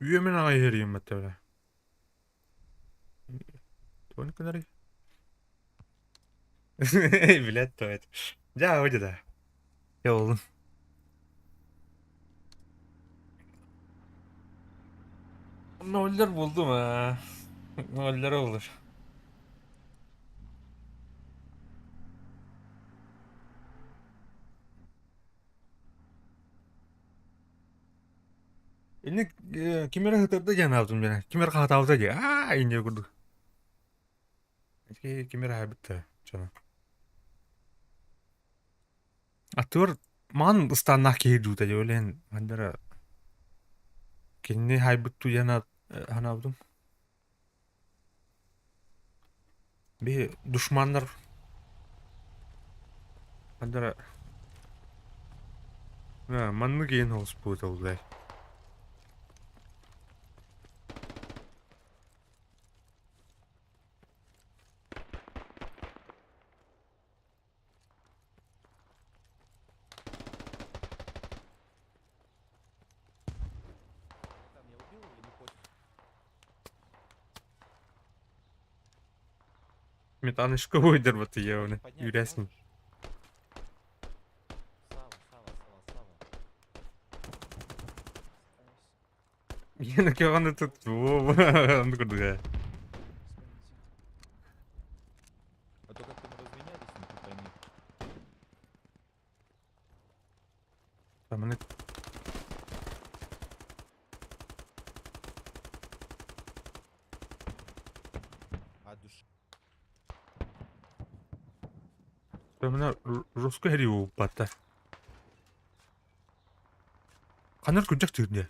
S1: үөмэн аҕай иһэрийим бля. Тугун гынарый? Блядь, то это. Дьэ, вроде да. Дьэ, Ноллер булдум аа. Ноллер olur. Инник ким эрэ ытырда диэн аабытым диэн. Ким эрэ хаһытаабыта дии. Аа инньэ курдук. Ити ким эрэ аһайбыт дьоно. Аттыбар маҕан ыстааннаах киһи дуута дии ол иһин ханна эрэ кинини аһайбыт дуу диэн санаабытым. Биһи душманнар ханна эрэ маннык иһин оҕуспут ол
S3: Там я убил или не хочешь?
S1: Сметаночка выдербаты явно.
S3: Поднять
S1: Юрясин.
S3: можешь? Сава, Сава, Сава, Сава.
S1: Я на тут он курдуга.
S3: А то как-то мы разменялись, не пойми.
S1: Там Мына жестко хэрии буолбата. Ханар күрдьэх тыырдыа.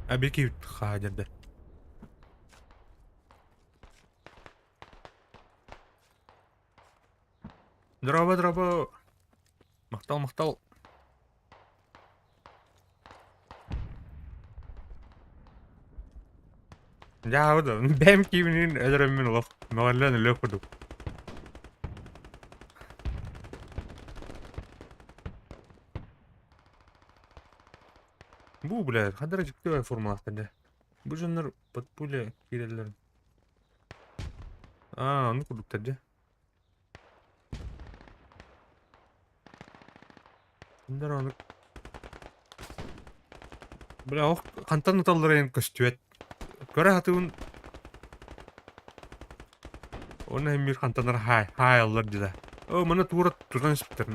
S1: Абики хаадерде. Дороба, дороба. Махтал, махтал. Дьаабы бэйэм кииминин өлөрөммүн олох мөҕүллэн өлүөх курдук. Бу, блядь, хадара дьикти формалаахтар дьэ. Бу дьоннор под пуля киирэллэр. Аа, ону курдуктар дьэ. Кинилэр ону Бля, ох, хантан ыталлара диэн көстүбэт. Көрө сатыыбын. Уонна иһин биир хантан эрэ хаай хаайаллар дии Оо, маны туура тутан испиттэр.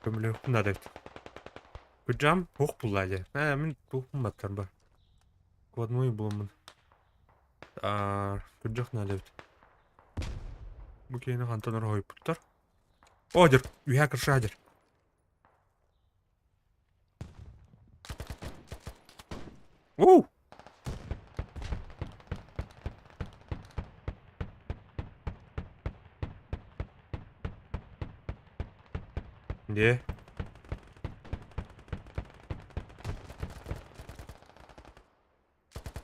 S1: Көмөлөһүөхпүн наада эбит. Кырдьаҕам туох буллаа дии. Ээ, мин туохпун баттар ба. Квадной буламмын. Аа, күрдьэх наада эбит. Бу киһини хантан эрэ хойуппуттар. О, дьэр, үһээ крыша дьэр. Уу! Где?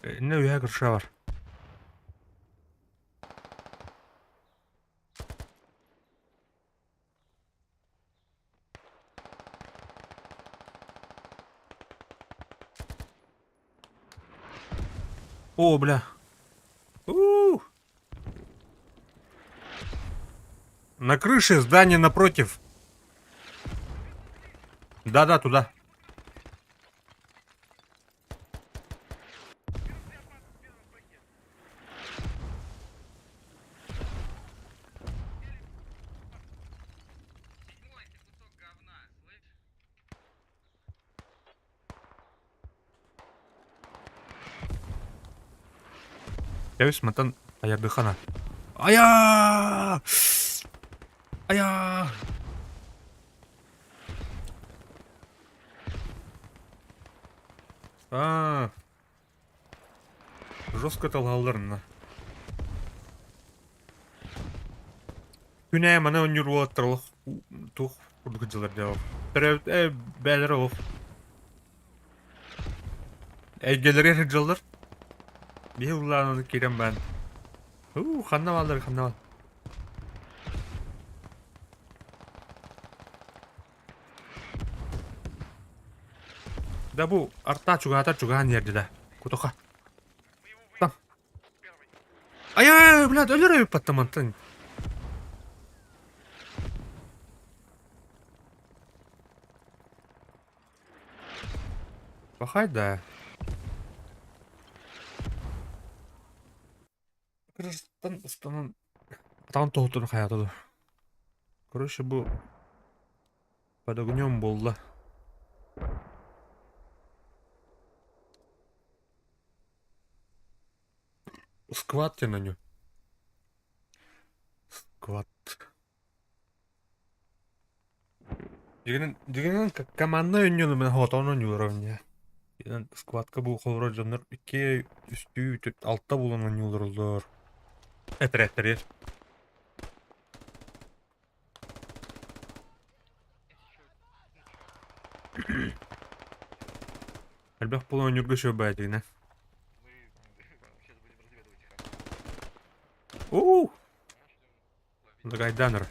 S1: Иннэ үөһэ крыша бар. О, бля. У! На крыше здание напротив. Да-да, туда. Кэбис мантан айардыхана. Айаа! Айаа! Аа. Жестко талаһаллар мына. Күнээ маны оонньуур уолаттар олох туох курдук дьылар дьэ Төрөөбүт э бээлэрэ олох эйгэлэригэр сылдьаллар. Биһи улаан ону киирэн баран уу ханна бааллар ханна баал Да бу артаа чугаһатар чугаһаан иһэрдэ да. Кутуха. Там. Ай-ай-ай, блядь, өлөр эбиппаттам мантан. Пахай да. Кыргызстан ыстанан атаҕын тоһутун хайаата дуо? Короче, бу под огнем буолла. Сквад диэн онньу. Сквад. Дьигинэн, дьигинэн команднай оонньууну мин хотон оонньуулар оонньуу. Дьигинэн сквадка бу холобура дьоннор икки, үстүү, төрт, алта буолан оонньуулар олор. Этэрээттэригэр. Элбэх буолан оонньуурга үчүгэй баҕайы дьигинэн. Уу! Гайданер.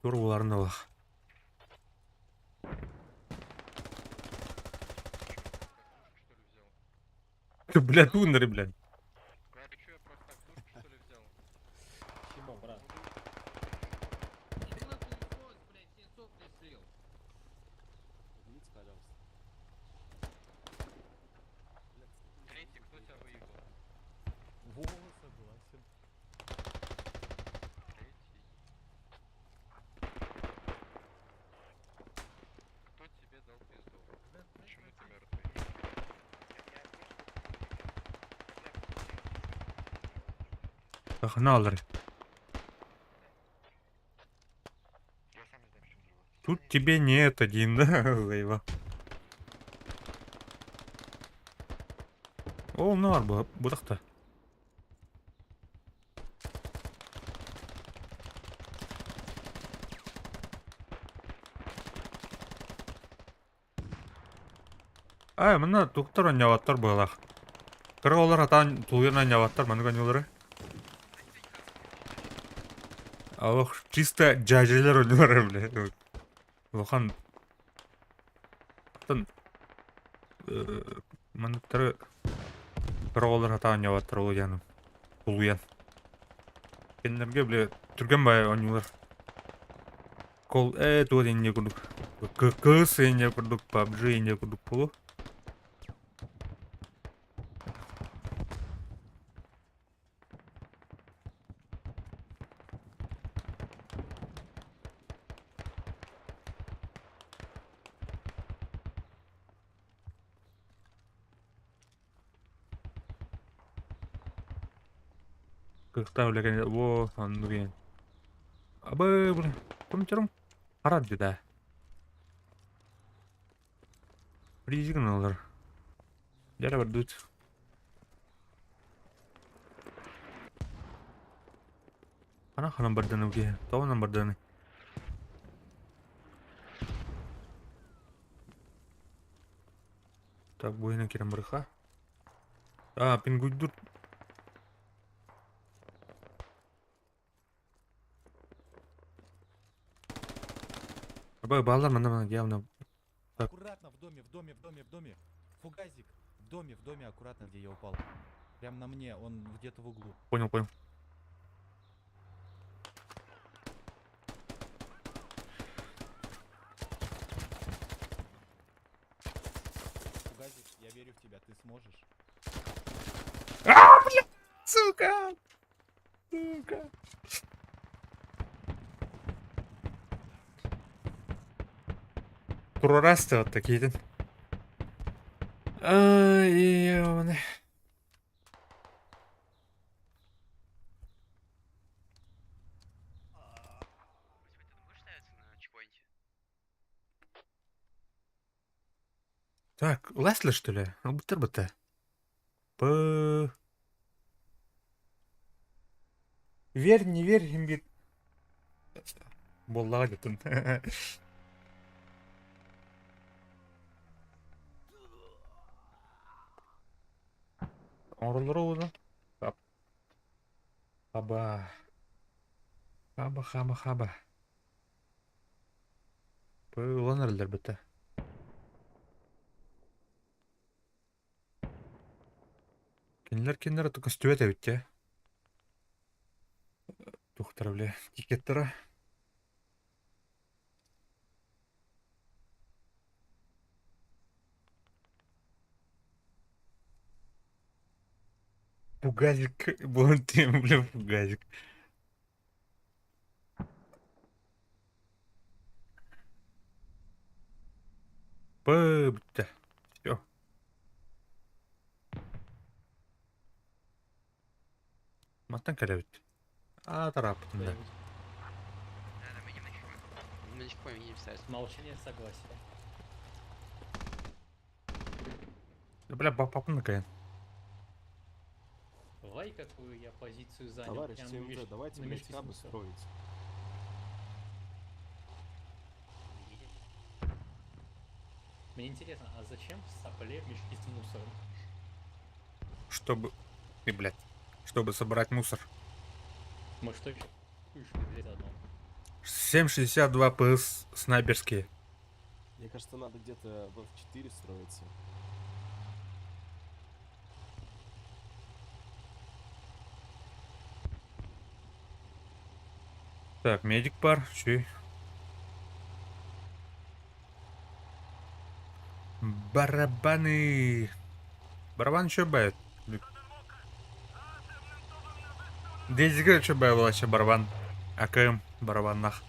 S1: Тур буларын ылах. Ты, бля, туннеры, блядь.
S7: Во, согласен.
S12: Кто тебе дал пизду? Почему ты мертвый?
S1: Хана алар. Тут тебе нет один, да, заебал. О, нар бу бу тахта. Ай, мына туктар оонньооботтор быһалаах. Кыра оҕолор сатаан тулуйан оонньооботтор маннык оонньуулары. Олох чисто дьээдьэлэр оонньуулара бля. Улахан атын манныктары кыра оҕолор сатаан оонньооботтор улуйан тулуйан. Кинилэргэ бля түргэн баайы оонньуулар. Кол ээ туох инньэ курдук кыс инньэ курдук PUBG инньэ курдук буолуо. Кыахтаах үлэ кэннэ во оннук иһин. Абы бу кумчарым харар дии Призик гыналлар. Дьэ бардыт. Хана ханан барданы киһи? Тоҕо барданы? Так, бу иһинэн киирэн барыха. А, пингуйдур. Абы баллар манна манна явно. Так.
S14: Аккуратно, в доме, в доме, в доме, в доме. Фугазик. В доме, аккуратно, где я упал. Прям на мне, он где-то в углу.
S1: Понял, понял.
S14: Фугазик, я верю в тебя, ты сможешь.
S1: А, бля, сука! Сука! Прорасты вот такие. Ай, ёбаный. Так, Лесли, что ли? Бытыр быты. П. Верь, не верь, имбит. Буоллаҕа дьытын. Оҥороллоро уонна Хаба. Хаба, хаба, хаба. Ылан эрэллэр быта. Кинилэр кинилэр көстүбэт эбит дьэ. Туохтара бile тикеттара. Фугазик, буолан бля фугазик. П бүттэ. Все. Мантан кэлэбит. Аа тарааппытын да.
S7: Молчание согласия.
S1: Бля, папа кайын.
S7: Вай, какую я позицию занял.
S15: Товарищ
S7: Прям
S15: ЦМД, давайте,
S7: на
S15: блядь,
S7: мешке
S15: хабы
S7: с мусором.
S15: строить.
S7: Мне интересно, а зачем в сопле мешки с мусором?
S1: Чтобы... Ты, блядь. Чтобы собрать мусор.
S7: Мы что еще блядь, одно?
S1: 7,62 ПС снайперские.
S15: Мне кажется, надо где-то в F4 строиться.
S1: Так, медик пар, чүй. Барабаны. Барабан еще бает. Дезигр еще бай вообще барабан. АКМ барабан нах.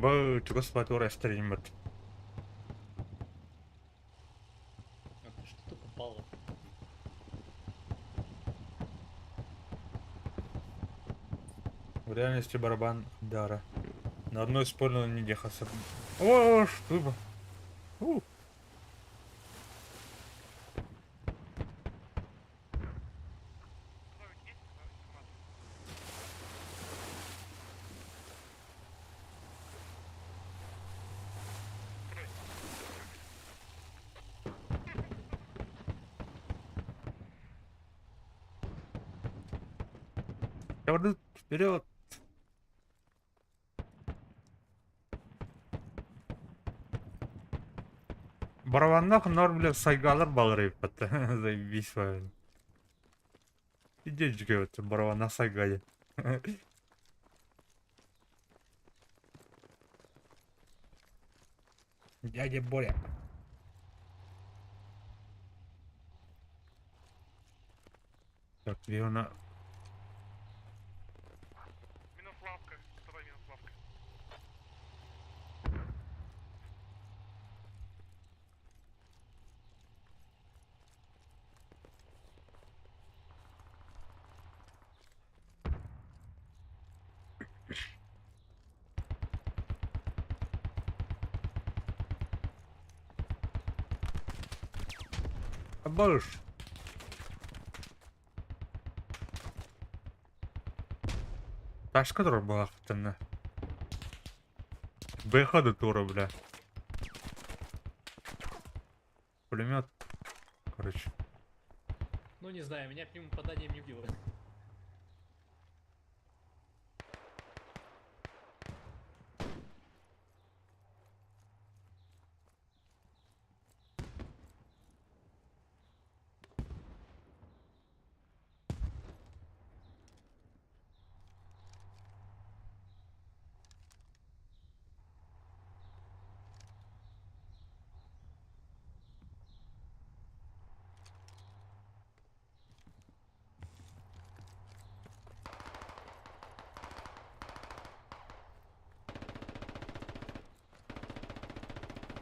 S1: Аба чугас баатыгар эстэрийиммит.
S7: А что попало?
S1: В реальности барабан дара. На одной спорно не дехался. О, что бы. У. Вперед! Барабаннах нор, бля, сайгалар балар эбиппат. Заебись вами. Иди вот барабаннах сайгали. Дядя Боря. Так, где она?
S12: Минус лавка. Давай минус лавка.
S1: Абаш. Ташка тур была. Бэха тура, бля. Пулемет. Короче.
S7: Ну не знаю, меня прямым попаданием не убило.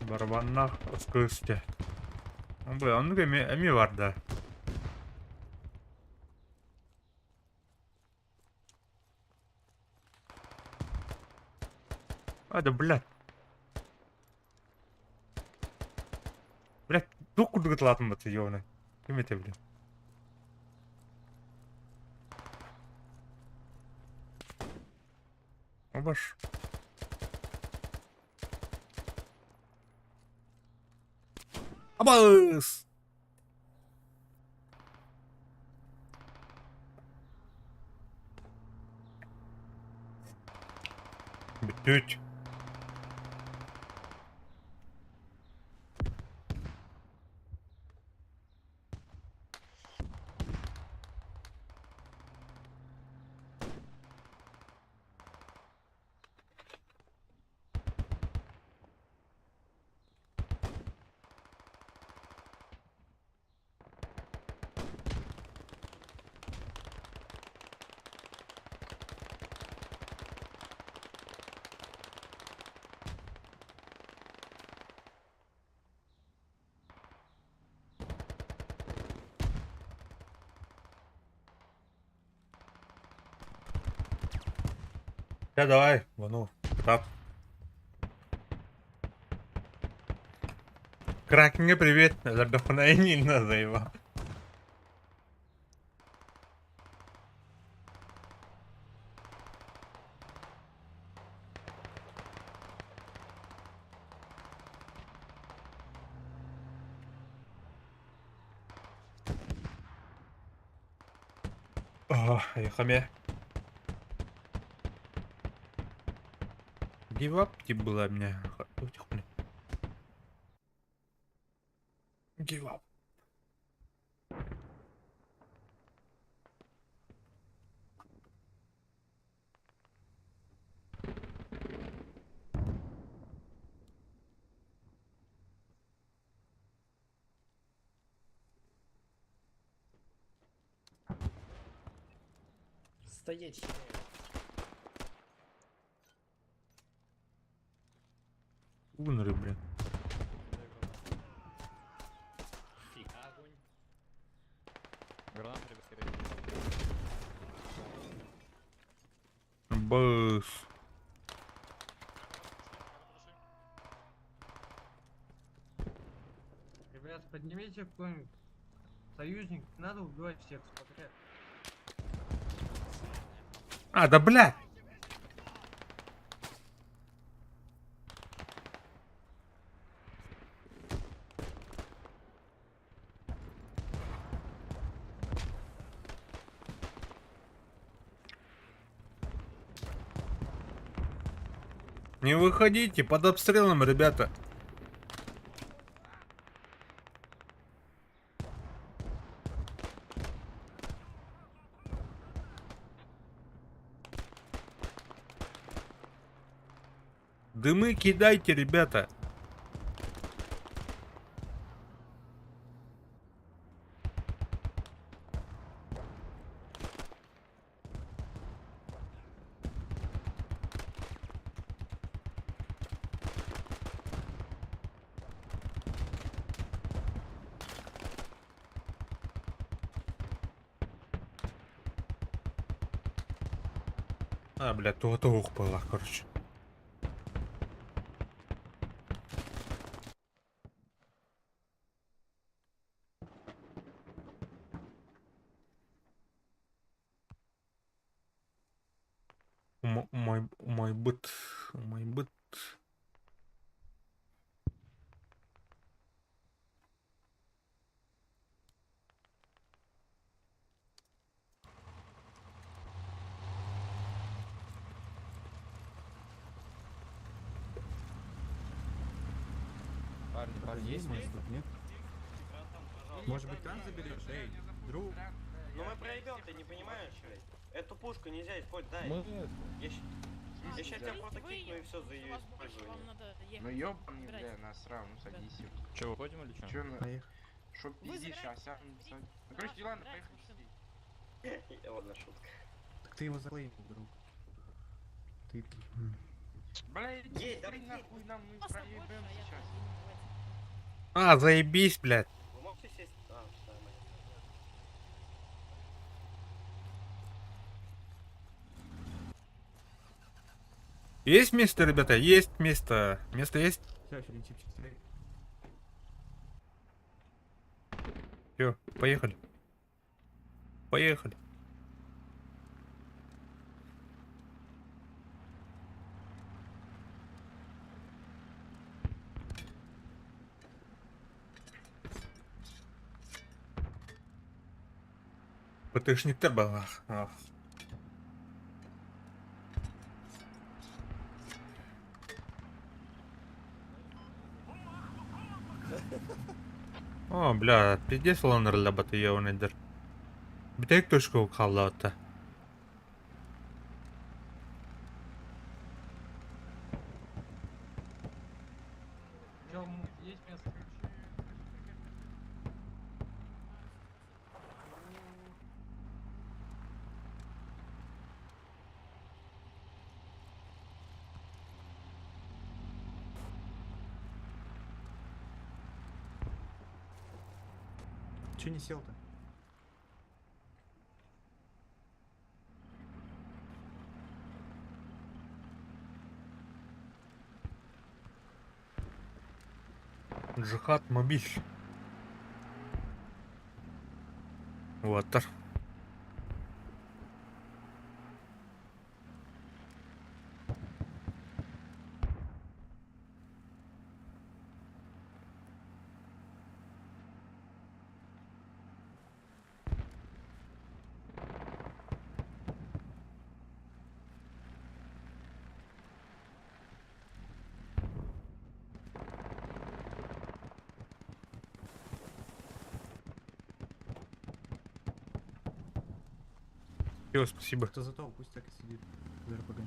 S1: Барабаннах скысте. Бля, он эми бар да. А, да, блядь. Блядь, тух курдук латым бат, ёбаный. Ким это, блядь? Обаш. Абас! Бүтүт. Да давай, ну, так. Кракенге привет, не заебал. О, я Give up тип была меня. Give up.
S7: Стоять.
S1: Угнары, бля.
S7: Фига огонь.
S12: Граната, ребят, скорее.
S1: Быс.
S10: Ребят, поднимите какой-нибудь союзник, не надо убивать всех подряд.
S1: А, да бля! Не выходите, под обстрелом, ребята. Дымы кидайте, ребята. А, бля, то была, короче. Мой, мой быт, мой быт.
S14: Парни, парни, есть место? Нет?
S5: Может быть, кран заберешь, эй, друг? Ну мы проебем, ты не понимаешь, блядь? Эту пушку нельзя использовать, дай.
S14: Мы-
S5: Я, я щас тебя просто
S8: Вы
S5: кикну и все за ее
S8: у вас больше, вам
S5: использование.
S8: надо ехать.
S12: Ну ёбаный,
S8: Забирайте.
S12: бля, насрал, ну садись. ёпта.
S3: Че, выходим или че?
S12: Чё на...
S10: Поехали.
S12: Шо
S8: Вы
S12: пиздишь,
S8: забираете?
S12: а сам... сам- Ну короче, ладно,
S8: забирайте
S12: поехали.
S8: машину.
S5: Ладно, шутка.
S10: Так ты его заклеймил, друг. Ты...
S12: Бля, иди
S5: Едь,
S12: стой
S5: давай,
S12: нахуй нам, мы
S8: Вас там больше,
S12: проебем
S8: а я
S12: сейчас.
S8: один, давайте.
S1: А, заебись, блядь.
S5: Вы можете сесть? А, всё, нормально.
S1: Есть место, ребята? Есть место. Место есть?
S10: Все, чипчик, стой.
S1: Все, поехали. Поехали. ПТшниктер бар. Ах. О, бля, пиздец ланыр баты явныдыр. Битек точка қалды.
S10: Чё, есть место? Че не сел-то?
S1: Джихад мобиль. Ватер. Все, спасибо.
S10: Кто за то, пусть так и сидит. За РПГ.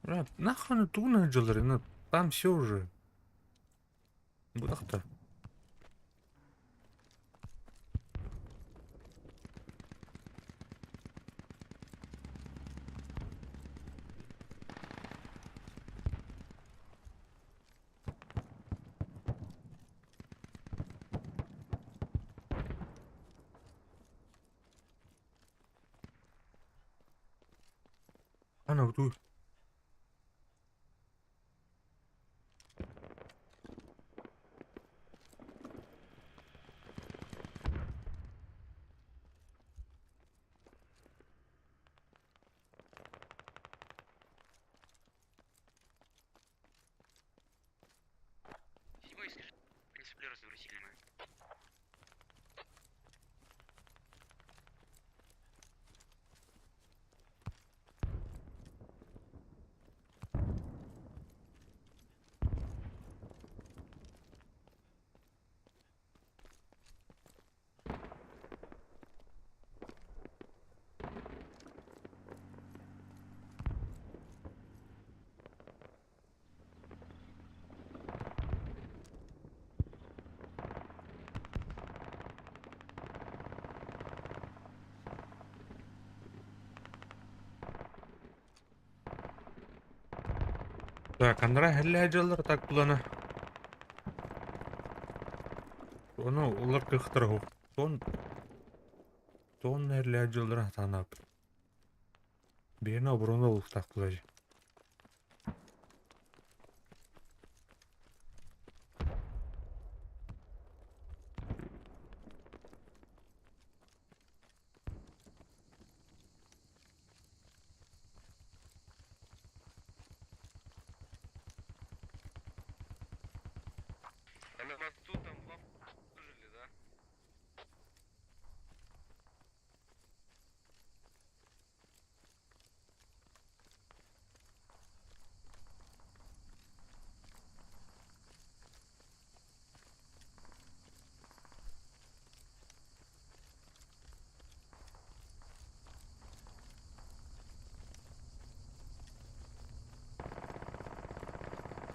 S1: Бля, нахуй ту ну, там все уже. Будах-то. Ана туу.
S8: Седьмой, скажи, в принципе, разгрузили мы.
S1: Так, анара хеллэ дьаллар так булана. Ону улар кыахтара суох. Тон тон эрлээ дьыллара сатаанап. Биһиэнэ оборона олуктаахтылар.
S12: А на мосту там лавку выжили, да?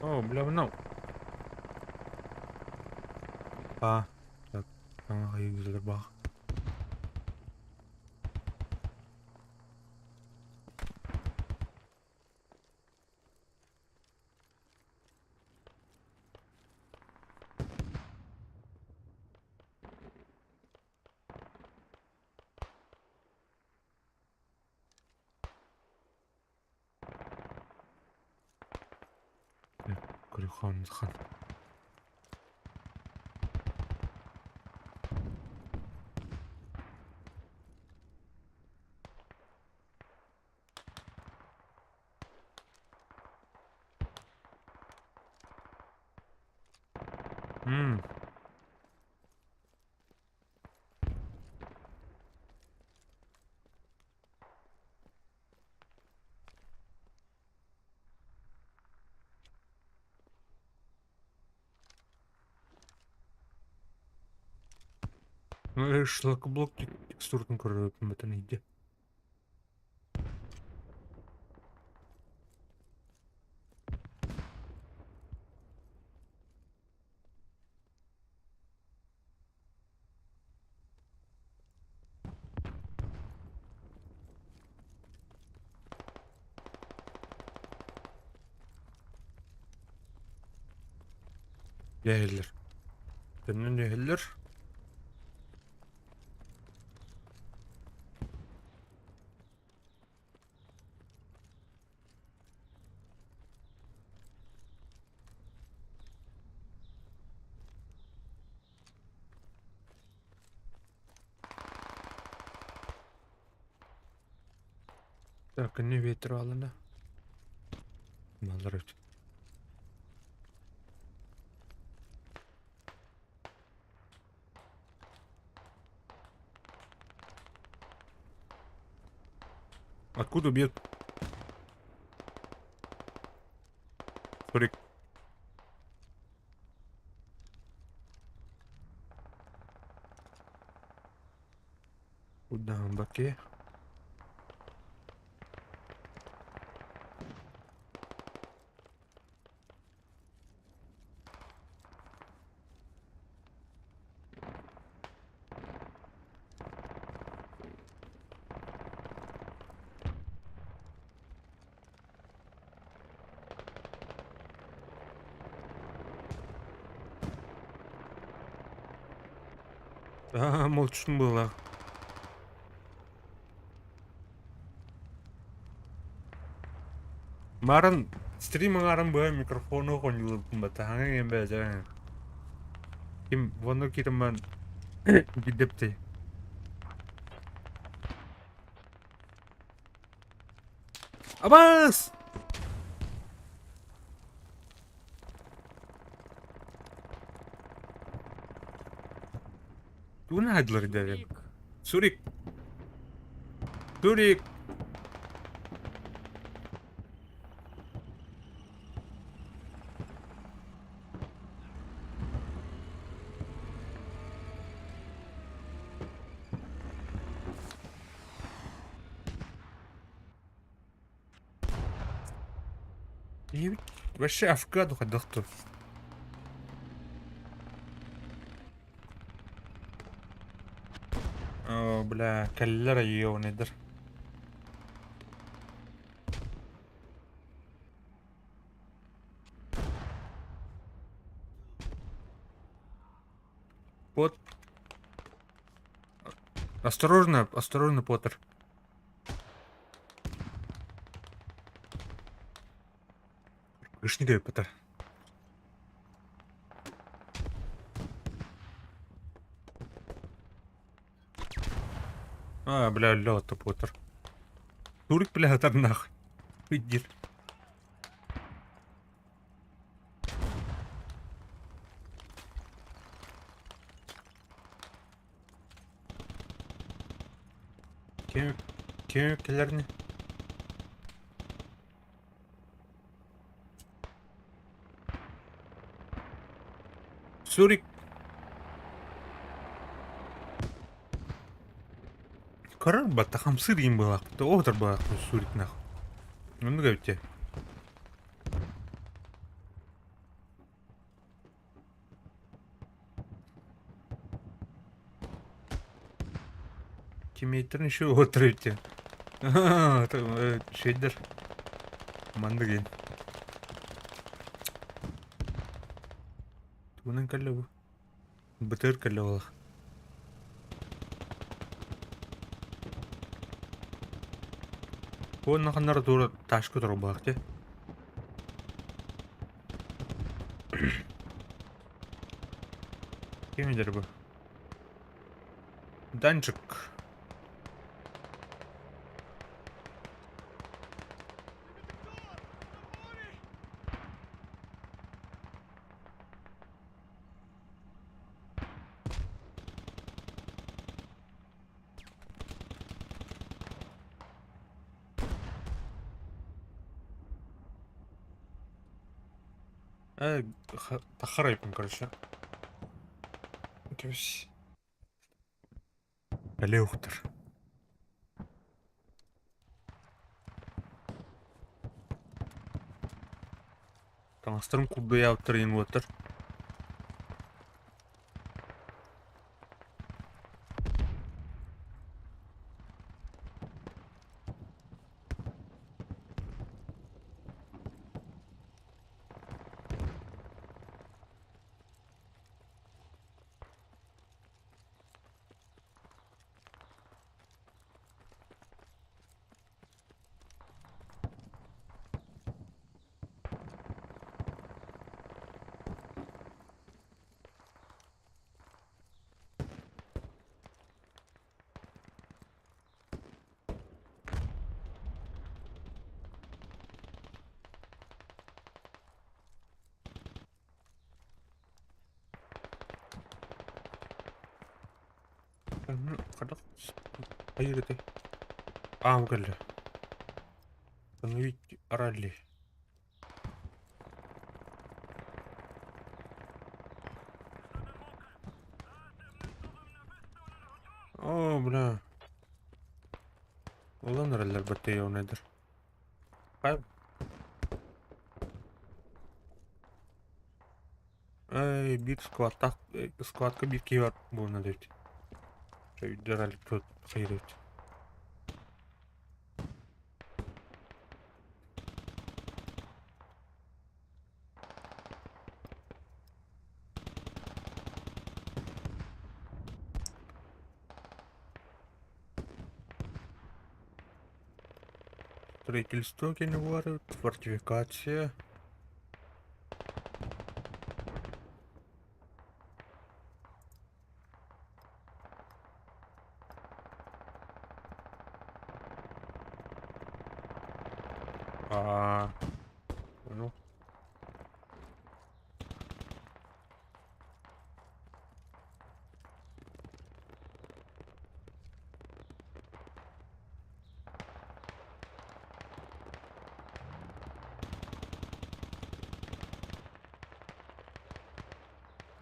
S1: О, бля, мынау. А, так, ана егізлер бақ. Күрүхан хан. М. Шлакоблок текстуратын көрөпүн бэтэн иде. Дьэһэллэр. Төннөн дьэһэллэр. Так, не ветер алына. Малырыт. Откуда бьет? Сорик. Куда баке? А, молчун было. Марын стрим аҥаарын быһа микрофону хонньуулбун батта хаҥа иҥэн бэйэтэ ким вонну киирэн биирдэптэй. Абаас! Тугун аһадылар дэрим? Сурик! Сурик! Вообще АФК хайдах О, бля, кэллэр айыонайдар. Вот. Осторожно, осторожно, Поттер. Вышни Поттер. А, бля, лёта, Поттер. Турик, бля, там нахуй. Иди. Кем, кем кэлэрни? Сурик. Көрөр батта хамсыыр им былаахпыт. Оҕотор былаахпыт Сурик нахуй. Оннук эбит Тиммейтерин еще отрывте. Шейдер. Мандыгин. Тугунан кэллэ бу? БТР кэллэ буолах. Уонна ханнара туора ташка турар буолах дии. Ким эдэр бу? Данчик. Э, тахарайпын, короче. Кэбис. Бэлиэ ухтар. Таҥастарын курдуйаабыттар иҥ уоттар. Хайыр этэй? Аам кэллэ. Остановить ралли. О, бля. Улан раллар баттайонайдар. Эй, биир складтаах складка биир киһи бар буолна эбит. Өйдөр тут хайыр эбит. Строительство кини фортификация. А, понял.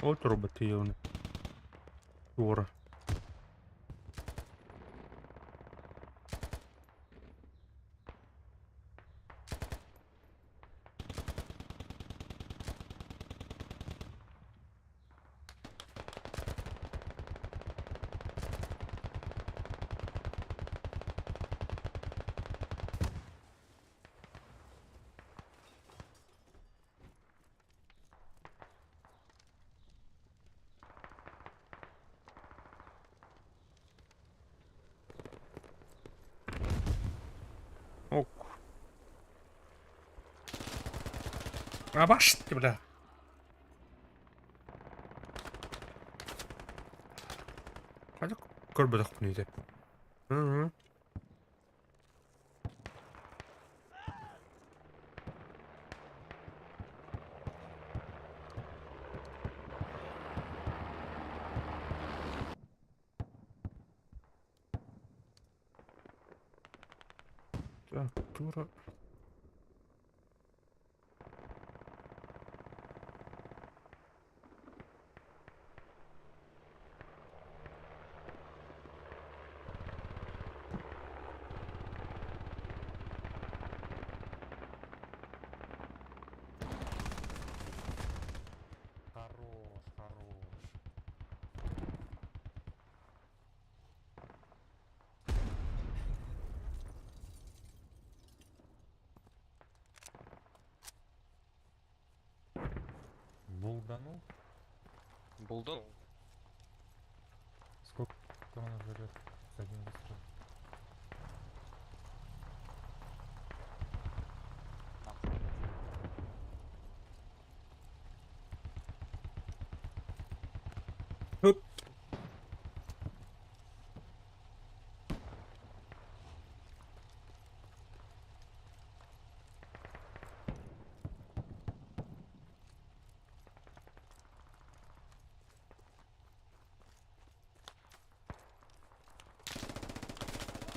S1: Вот роботы явно. Вора. Ок. Абаш ты, бля. Хайдах көрбөтөхпүнүй этэ. Мм. Так, тура. Хорош, хорош. Булданул?
S12: Булданул.
S1: Сколько он уже лет? Один выстрел. Хоп.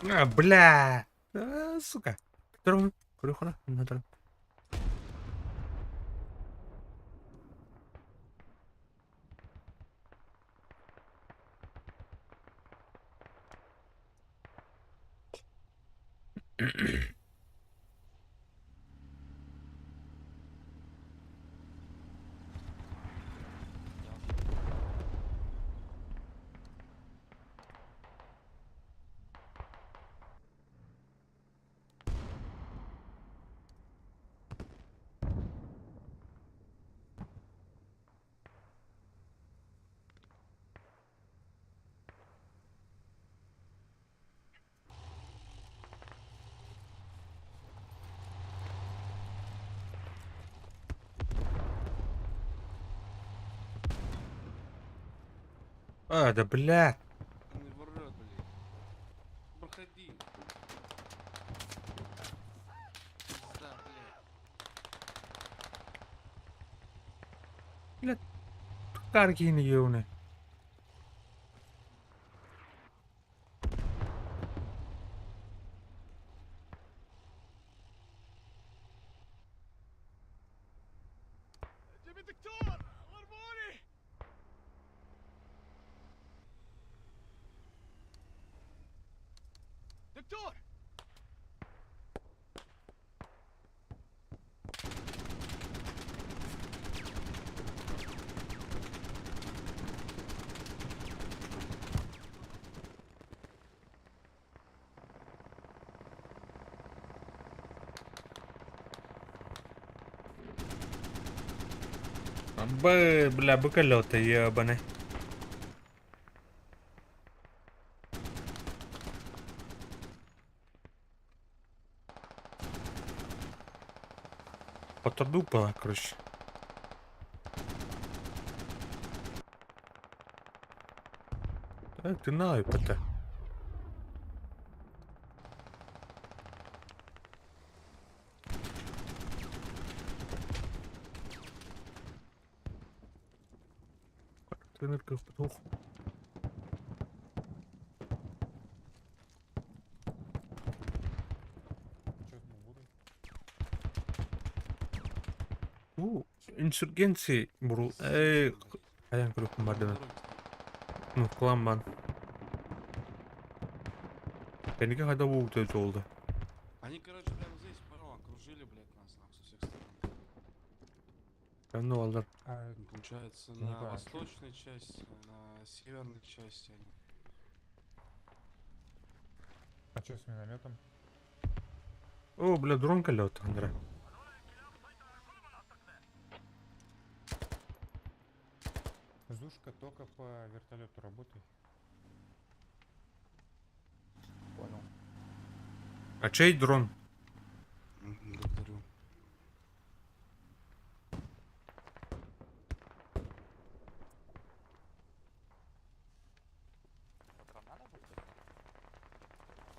S1: А, бля! А, сука. Дрон. Курюхана. Надо. А, да бля.
S12: Не врет, блядь. Проходи. Пизда, блядь.
S1: Бля. Каргин ёбаный.
S11: جيب الدكتور ضربوني دكتور
S1: Б, бля, быколёта ебаный. Хоттордуу короче. Тына это. Тыныр кыхпыт. У, инсургенции бурул. Эй, аян көрөккүн бардым. Ну, кламбан. Кэнниги хайда бу жолду.
S12: Они, короче, прямо здесь пару окружили, блядь, нас нахуй со всех сторон.
S1: Кэнни алдар.
S12: Получается,
S14: Не
S12: на
S14: понял.
S12: восточной части, на северной части они.
S14: А что с минометом?
S1: О, бля, дрон калет, Андре.
S14: Зушка только по вертолету работай.
S9: Понял.
S1: А чей дрон?
S12: Благодарю.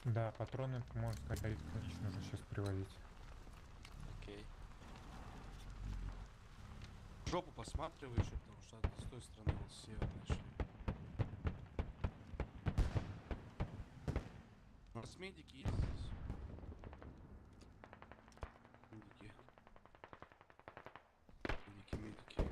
S14: Да, патроны, можно сказать, нужно сейчас привозить.
S12: Окей. В жопу посматривай еще, потому что с той стороны вот с северной шли. У нас медики есть здесь? Медики. Медики, медики.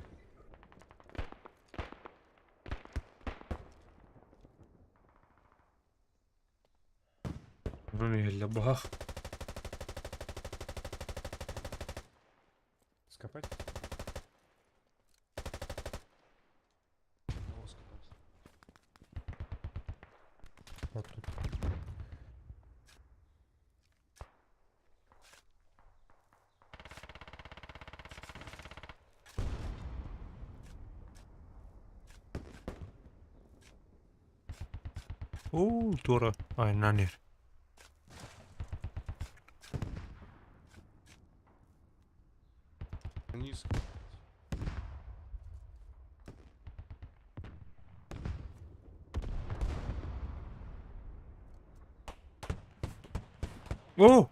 S1: Для богах.
S14: Скопать?
S12: Кого скопать?
S14: Вот тут.
S1: Оо, тура. Ай, нанер.
S12: Низко.
S1: О!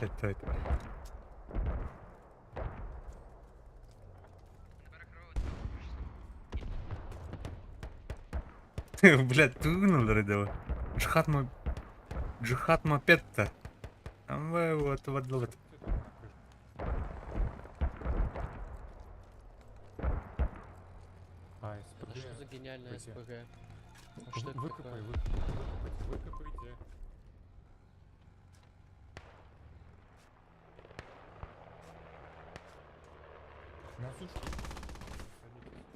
S1: Блядь, это. Блядь, ты давай. Джихад мо... Джихад мопед-то. Вот, вот, вот.
S14: А, СПГ.
S4: Это что за гениальная
S14: СПГ?
S4: СПГ? А что это
S14: Выкопай,
S4: такое?
S14: выкопайте, выкопайте. На сушку. Садитесь.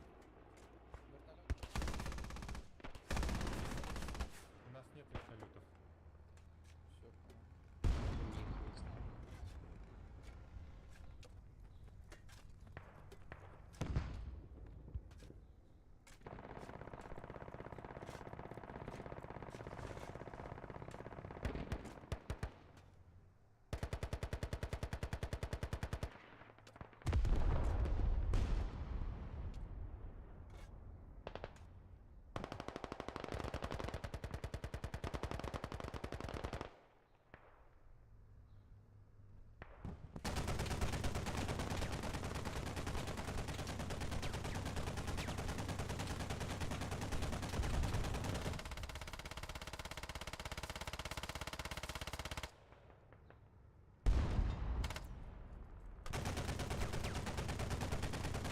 S14: У нас нет вертолетов.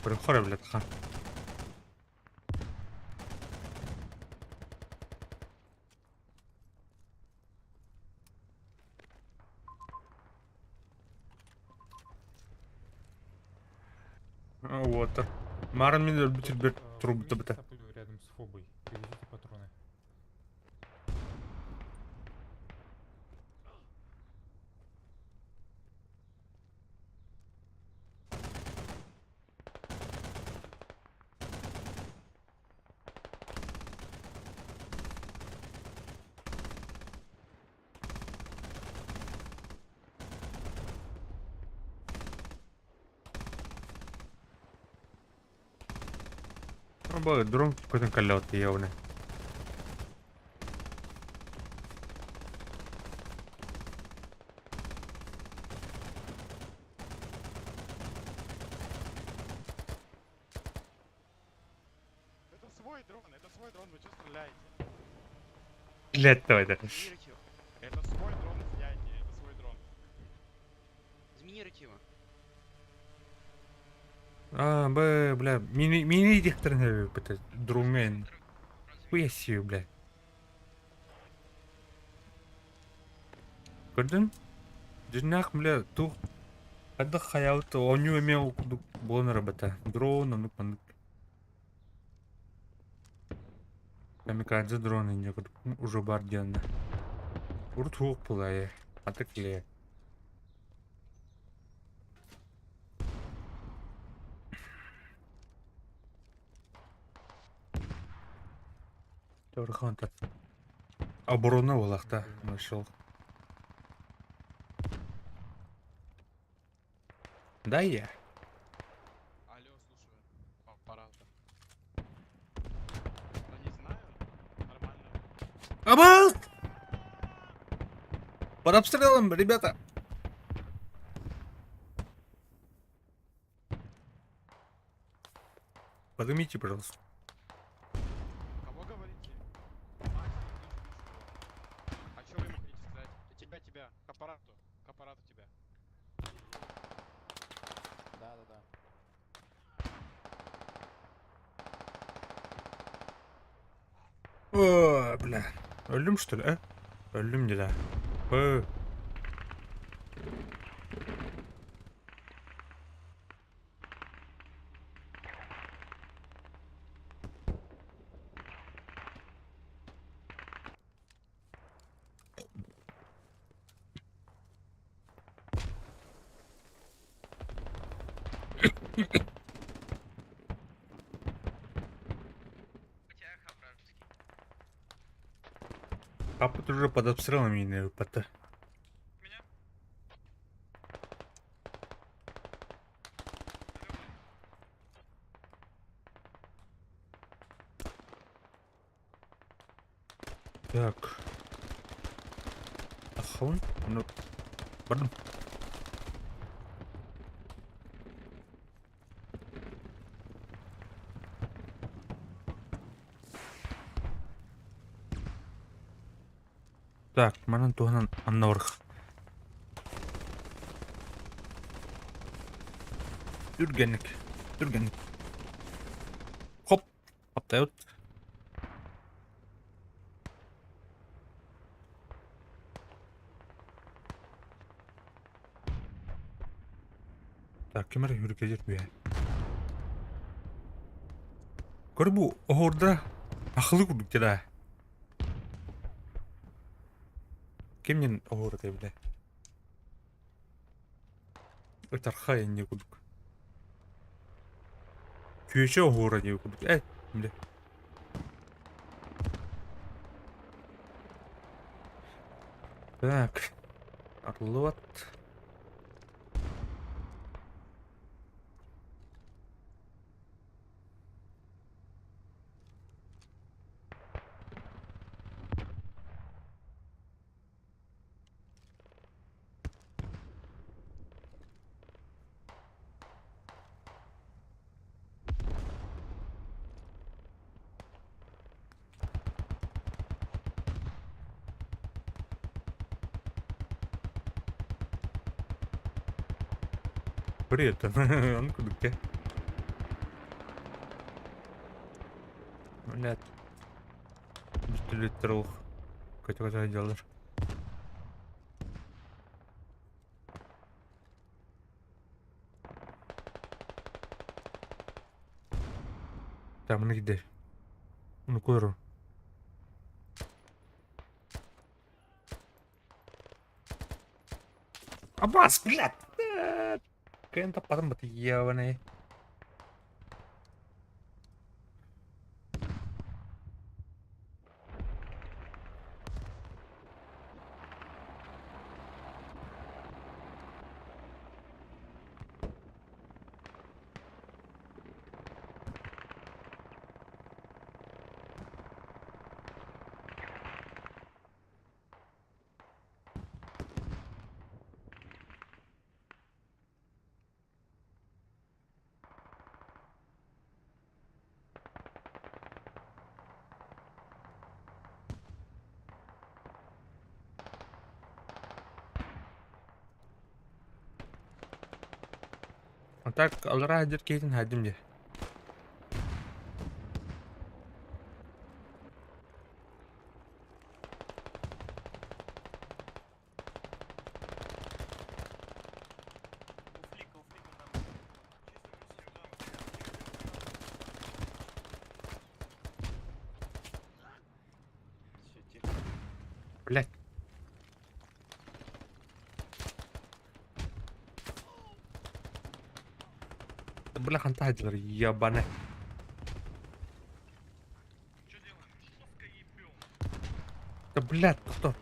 S1: Көрөххө эрэ блядь ха. Уотар. Марын мин өлбүт сирбэр турбута быта.
S7: Рядом с фобой. Привезите патроны.
S1: Бу дрон көтөн кэллэ явно.
S3: Это свой дрон, это свой дрон, вы что стреляете?
S1: Блядь, давай, да.
S3: Это свой дрон, изъятие, это свой дрон.
S8: Заминируйте его.
S1: А, б, бля, мини, мини дихтерне бит друмен. Хуя бля. Көрдүн? Дьиҥнээх, бля, тух хайдах хайаабыт оонньуу эмиэ ол курдук буолан эрэ Дрон, оннук маннык. Камикадзе дрон инньэ курдук уже бар диэннэ. Урут суох буолаайы. Аты клея. Төрхонта. Оборона буолахта нашел. Да я.
S3: Алло, слушаю. Аппарата. Ну не знаю. Нормально.
S1: Абас! Под обстрелом, ребята! Поднимите, пожалуйста.
S3: Кого говорите? Макс, А что вы ему хотите сказать? Тебя, тебя, к аппарату. К аппарату тебя.
S9: Да-да-да.
S1: О, бля. Өллүм, что ли, а? Өллүм да. Э. Папа уже под обстрелом не ПТ. Так. Ахон. Ну. Бардым. Так, манан туһунан анна барых. Түргэнник. Түргэнник. Хоп. Хаптайбыт. Так, ким эрэ үргэдьир үһэ. Көр бу оһуордара ахылы курдук дьэ Кимнин оһуор этэй бile? Ытархай инньэ курдук. Күөчэ оһуора диэ курдук. Э, бile. Так. Отлот. Привет, он куда? Блядь. Бүттүлүттэр олох көтө-көтө сылдьаллар. Таманы gider. Onu koyarım. Абас, блядь! Кыайан таппатым бат ебаный. А так аллараа сылдьар киһитин хаайдым дии. Блядь. Бля, ханта сылдьаллар, ебаный. Да блядь, кто?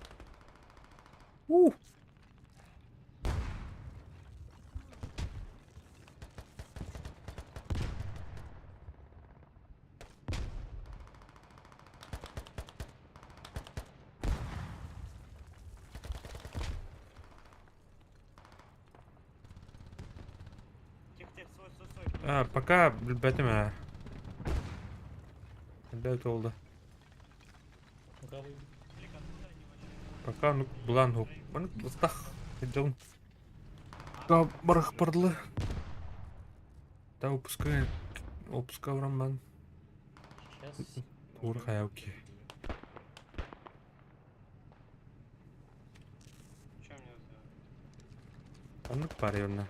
S1: У!
S5: Тихо, тихо, стой, стой, стой.
S1: А, пока билбэтим ээ. Билбэт буолла. Пока ну булан хук. Маны ыстах дьон барах бардылы. Да выпускай выпуска баран
S7: Сейчас.
S1: Тур хаяуки.
S5: Чё мне за...
S1: Оннук баар онно.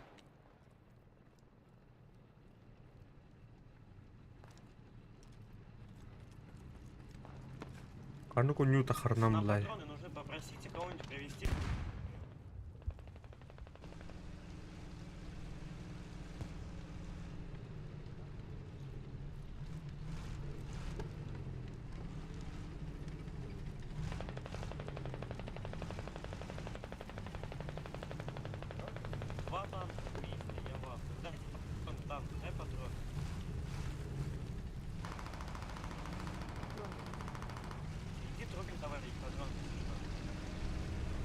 S1: Ханнык унньуу тахарынан
S5: Нам
S1: булай.
S5: патроны нужны, попросите кого-нибудь привезти. Два танка вместе, я в ахуе. Дайте патрон танку, дай патрон. Иди трогай товарищ, патрон.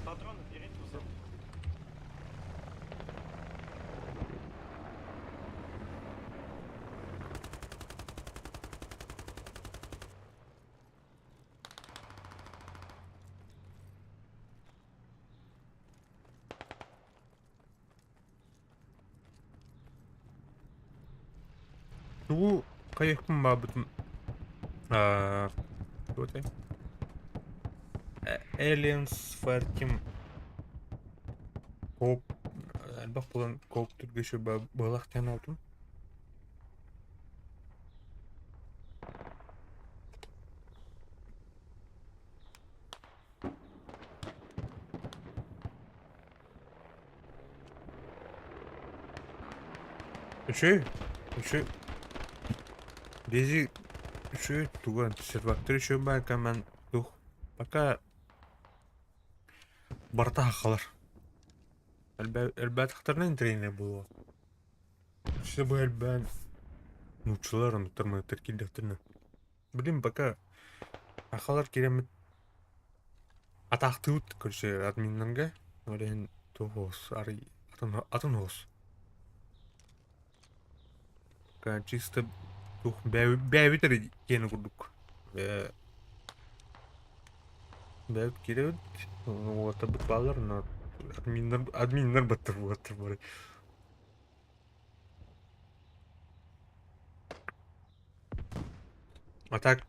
S5: Патроны бери тузом.
S1: Тугу хайыахпын баабытым аа туох этэй Aliens Fireteam Коп элбэх буолан коп түргэши быһалаах диэн аатым. Үчүгэй, үчүгэй. Бизи үчүгэй туган сервактар үчүгэй баакаман тух пока барыта хахалар. Элбээтахтарына интэриэһинэй буолуо. Өссө бу элбээн нууччалар оннуктар мыныктар киирдэхтэринэ. Блин, пока сахалар киирэммит атаахтыыбыт короче админнарга ол иһин туох оҕус арый атын атын оҕус. Пока чисто туох бэйэбит эрэ диэн курдук э бэйэбит киирэбит уолаттарбыт бааллар но админнар админнар баттар уолаттар бары. А так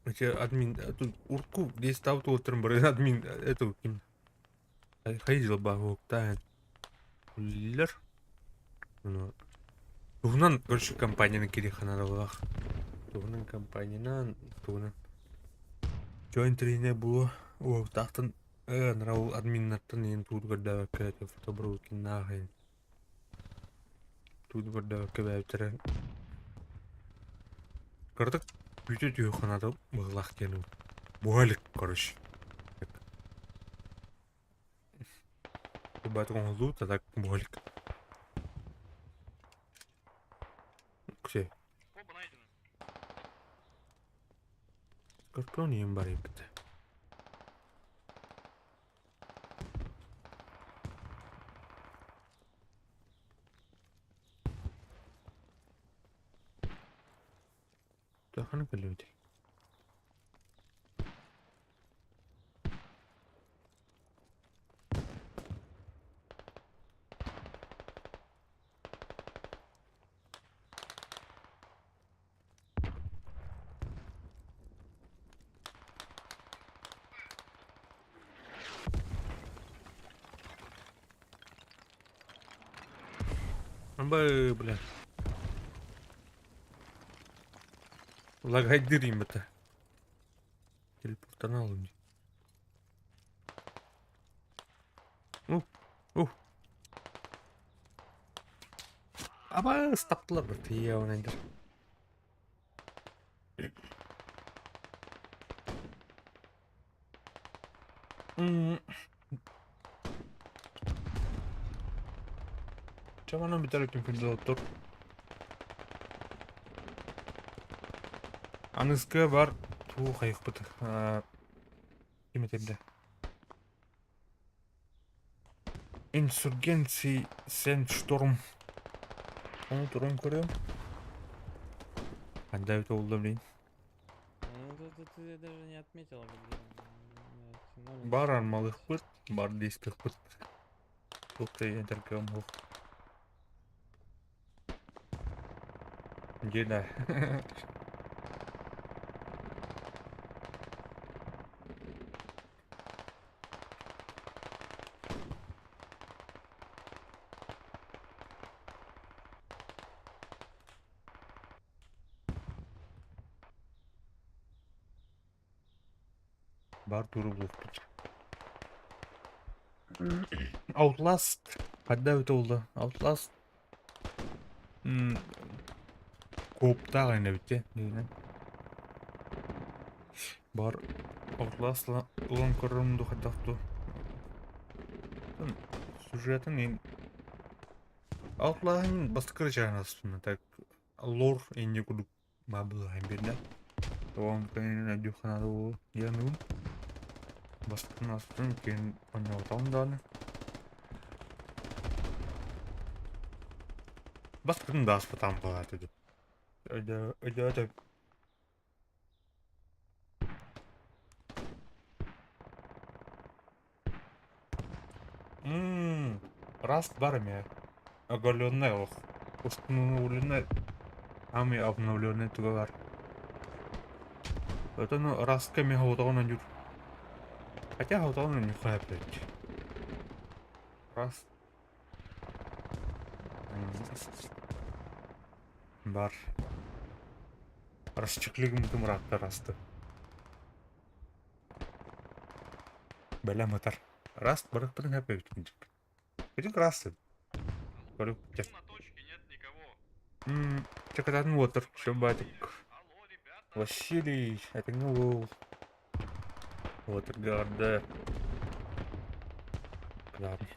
S1: Эти админ тут урку здесь став утром бары админ это ким хайдил баһуктаан үллэр. Ну туһунан короче компанияны кири ханаралаах. Туһунан компаниянан туһунан joint тренер булу уоктаахтан нара админнартан иин туут көрдөөбөккө это фотобрукиннаах иин туут көрдөөбөккө бэйэбиттэрэ кыратык бүтэ түһү ханата быһылаах диэн буһалик короче Бат оҥоһуллубут а так буһалик Все. Скорпион иин бар эбит. Ханна кэллибитий? Б, бля. Лагайдыр им это. Телепортанал дии. Ух, ух. Абаас таптылар бір тиийэ онайдар. Чэ манан бүтэр үтүн күндү доттор. Аныскы бар туу хайыкпыт. Ким этэрдэ? Инсургенций Сеншторм. Ону туран көрүөм. Ханда эбит олла билин.
S7: Ну, тут ты даже не отметил, где.
S1: Бар армалыхпыт, бар дискыхпыт. Туох да этэргэ омук. Дьэ Бар тууру булуохпут. Outlast ханна эбитэ буолла? Outlast кооптаах ини эбит дии дьиҥинэн. Бар Outlast ылан көрөрүм дуу хайдах дуу. Сюжетын иин Outlast бастакы эрэ чааһын ааспытым так лор инньэ курдук Баабылаһан биэрдэ. Тоҕо өйдүөххэ наада буолуо дии саныыбын. Бастакын ааспытым, иккиһин оонньооботоҕум даҕаны. Бастакын да ааспатаҕым баҕайы этэ. Өйдөөтө Раст бар эмиэ. Оголенная олох. Установленная самый обновленный туга бар. Это ну Растка эмиэ хоҕотоҕун оонньуур. Хотя хоҕотоҕун оонньуохха сөп эбит. Раст бар. Расчехлигым ыраатта Расты. Бэлэм ытар. Раст барыахпытын сөп эбит кырдьык. Кырдьык Раст Көрүк Чакататын уотар, все батик. Василий, этэҥҥэ буол. Уотарга арды. Ладно.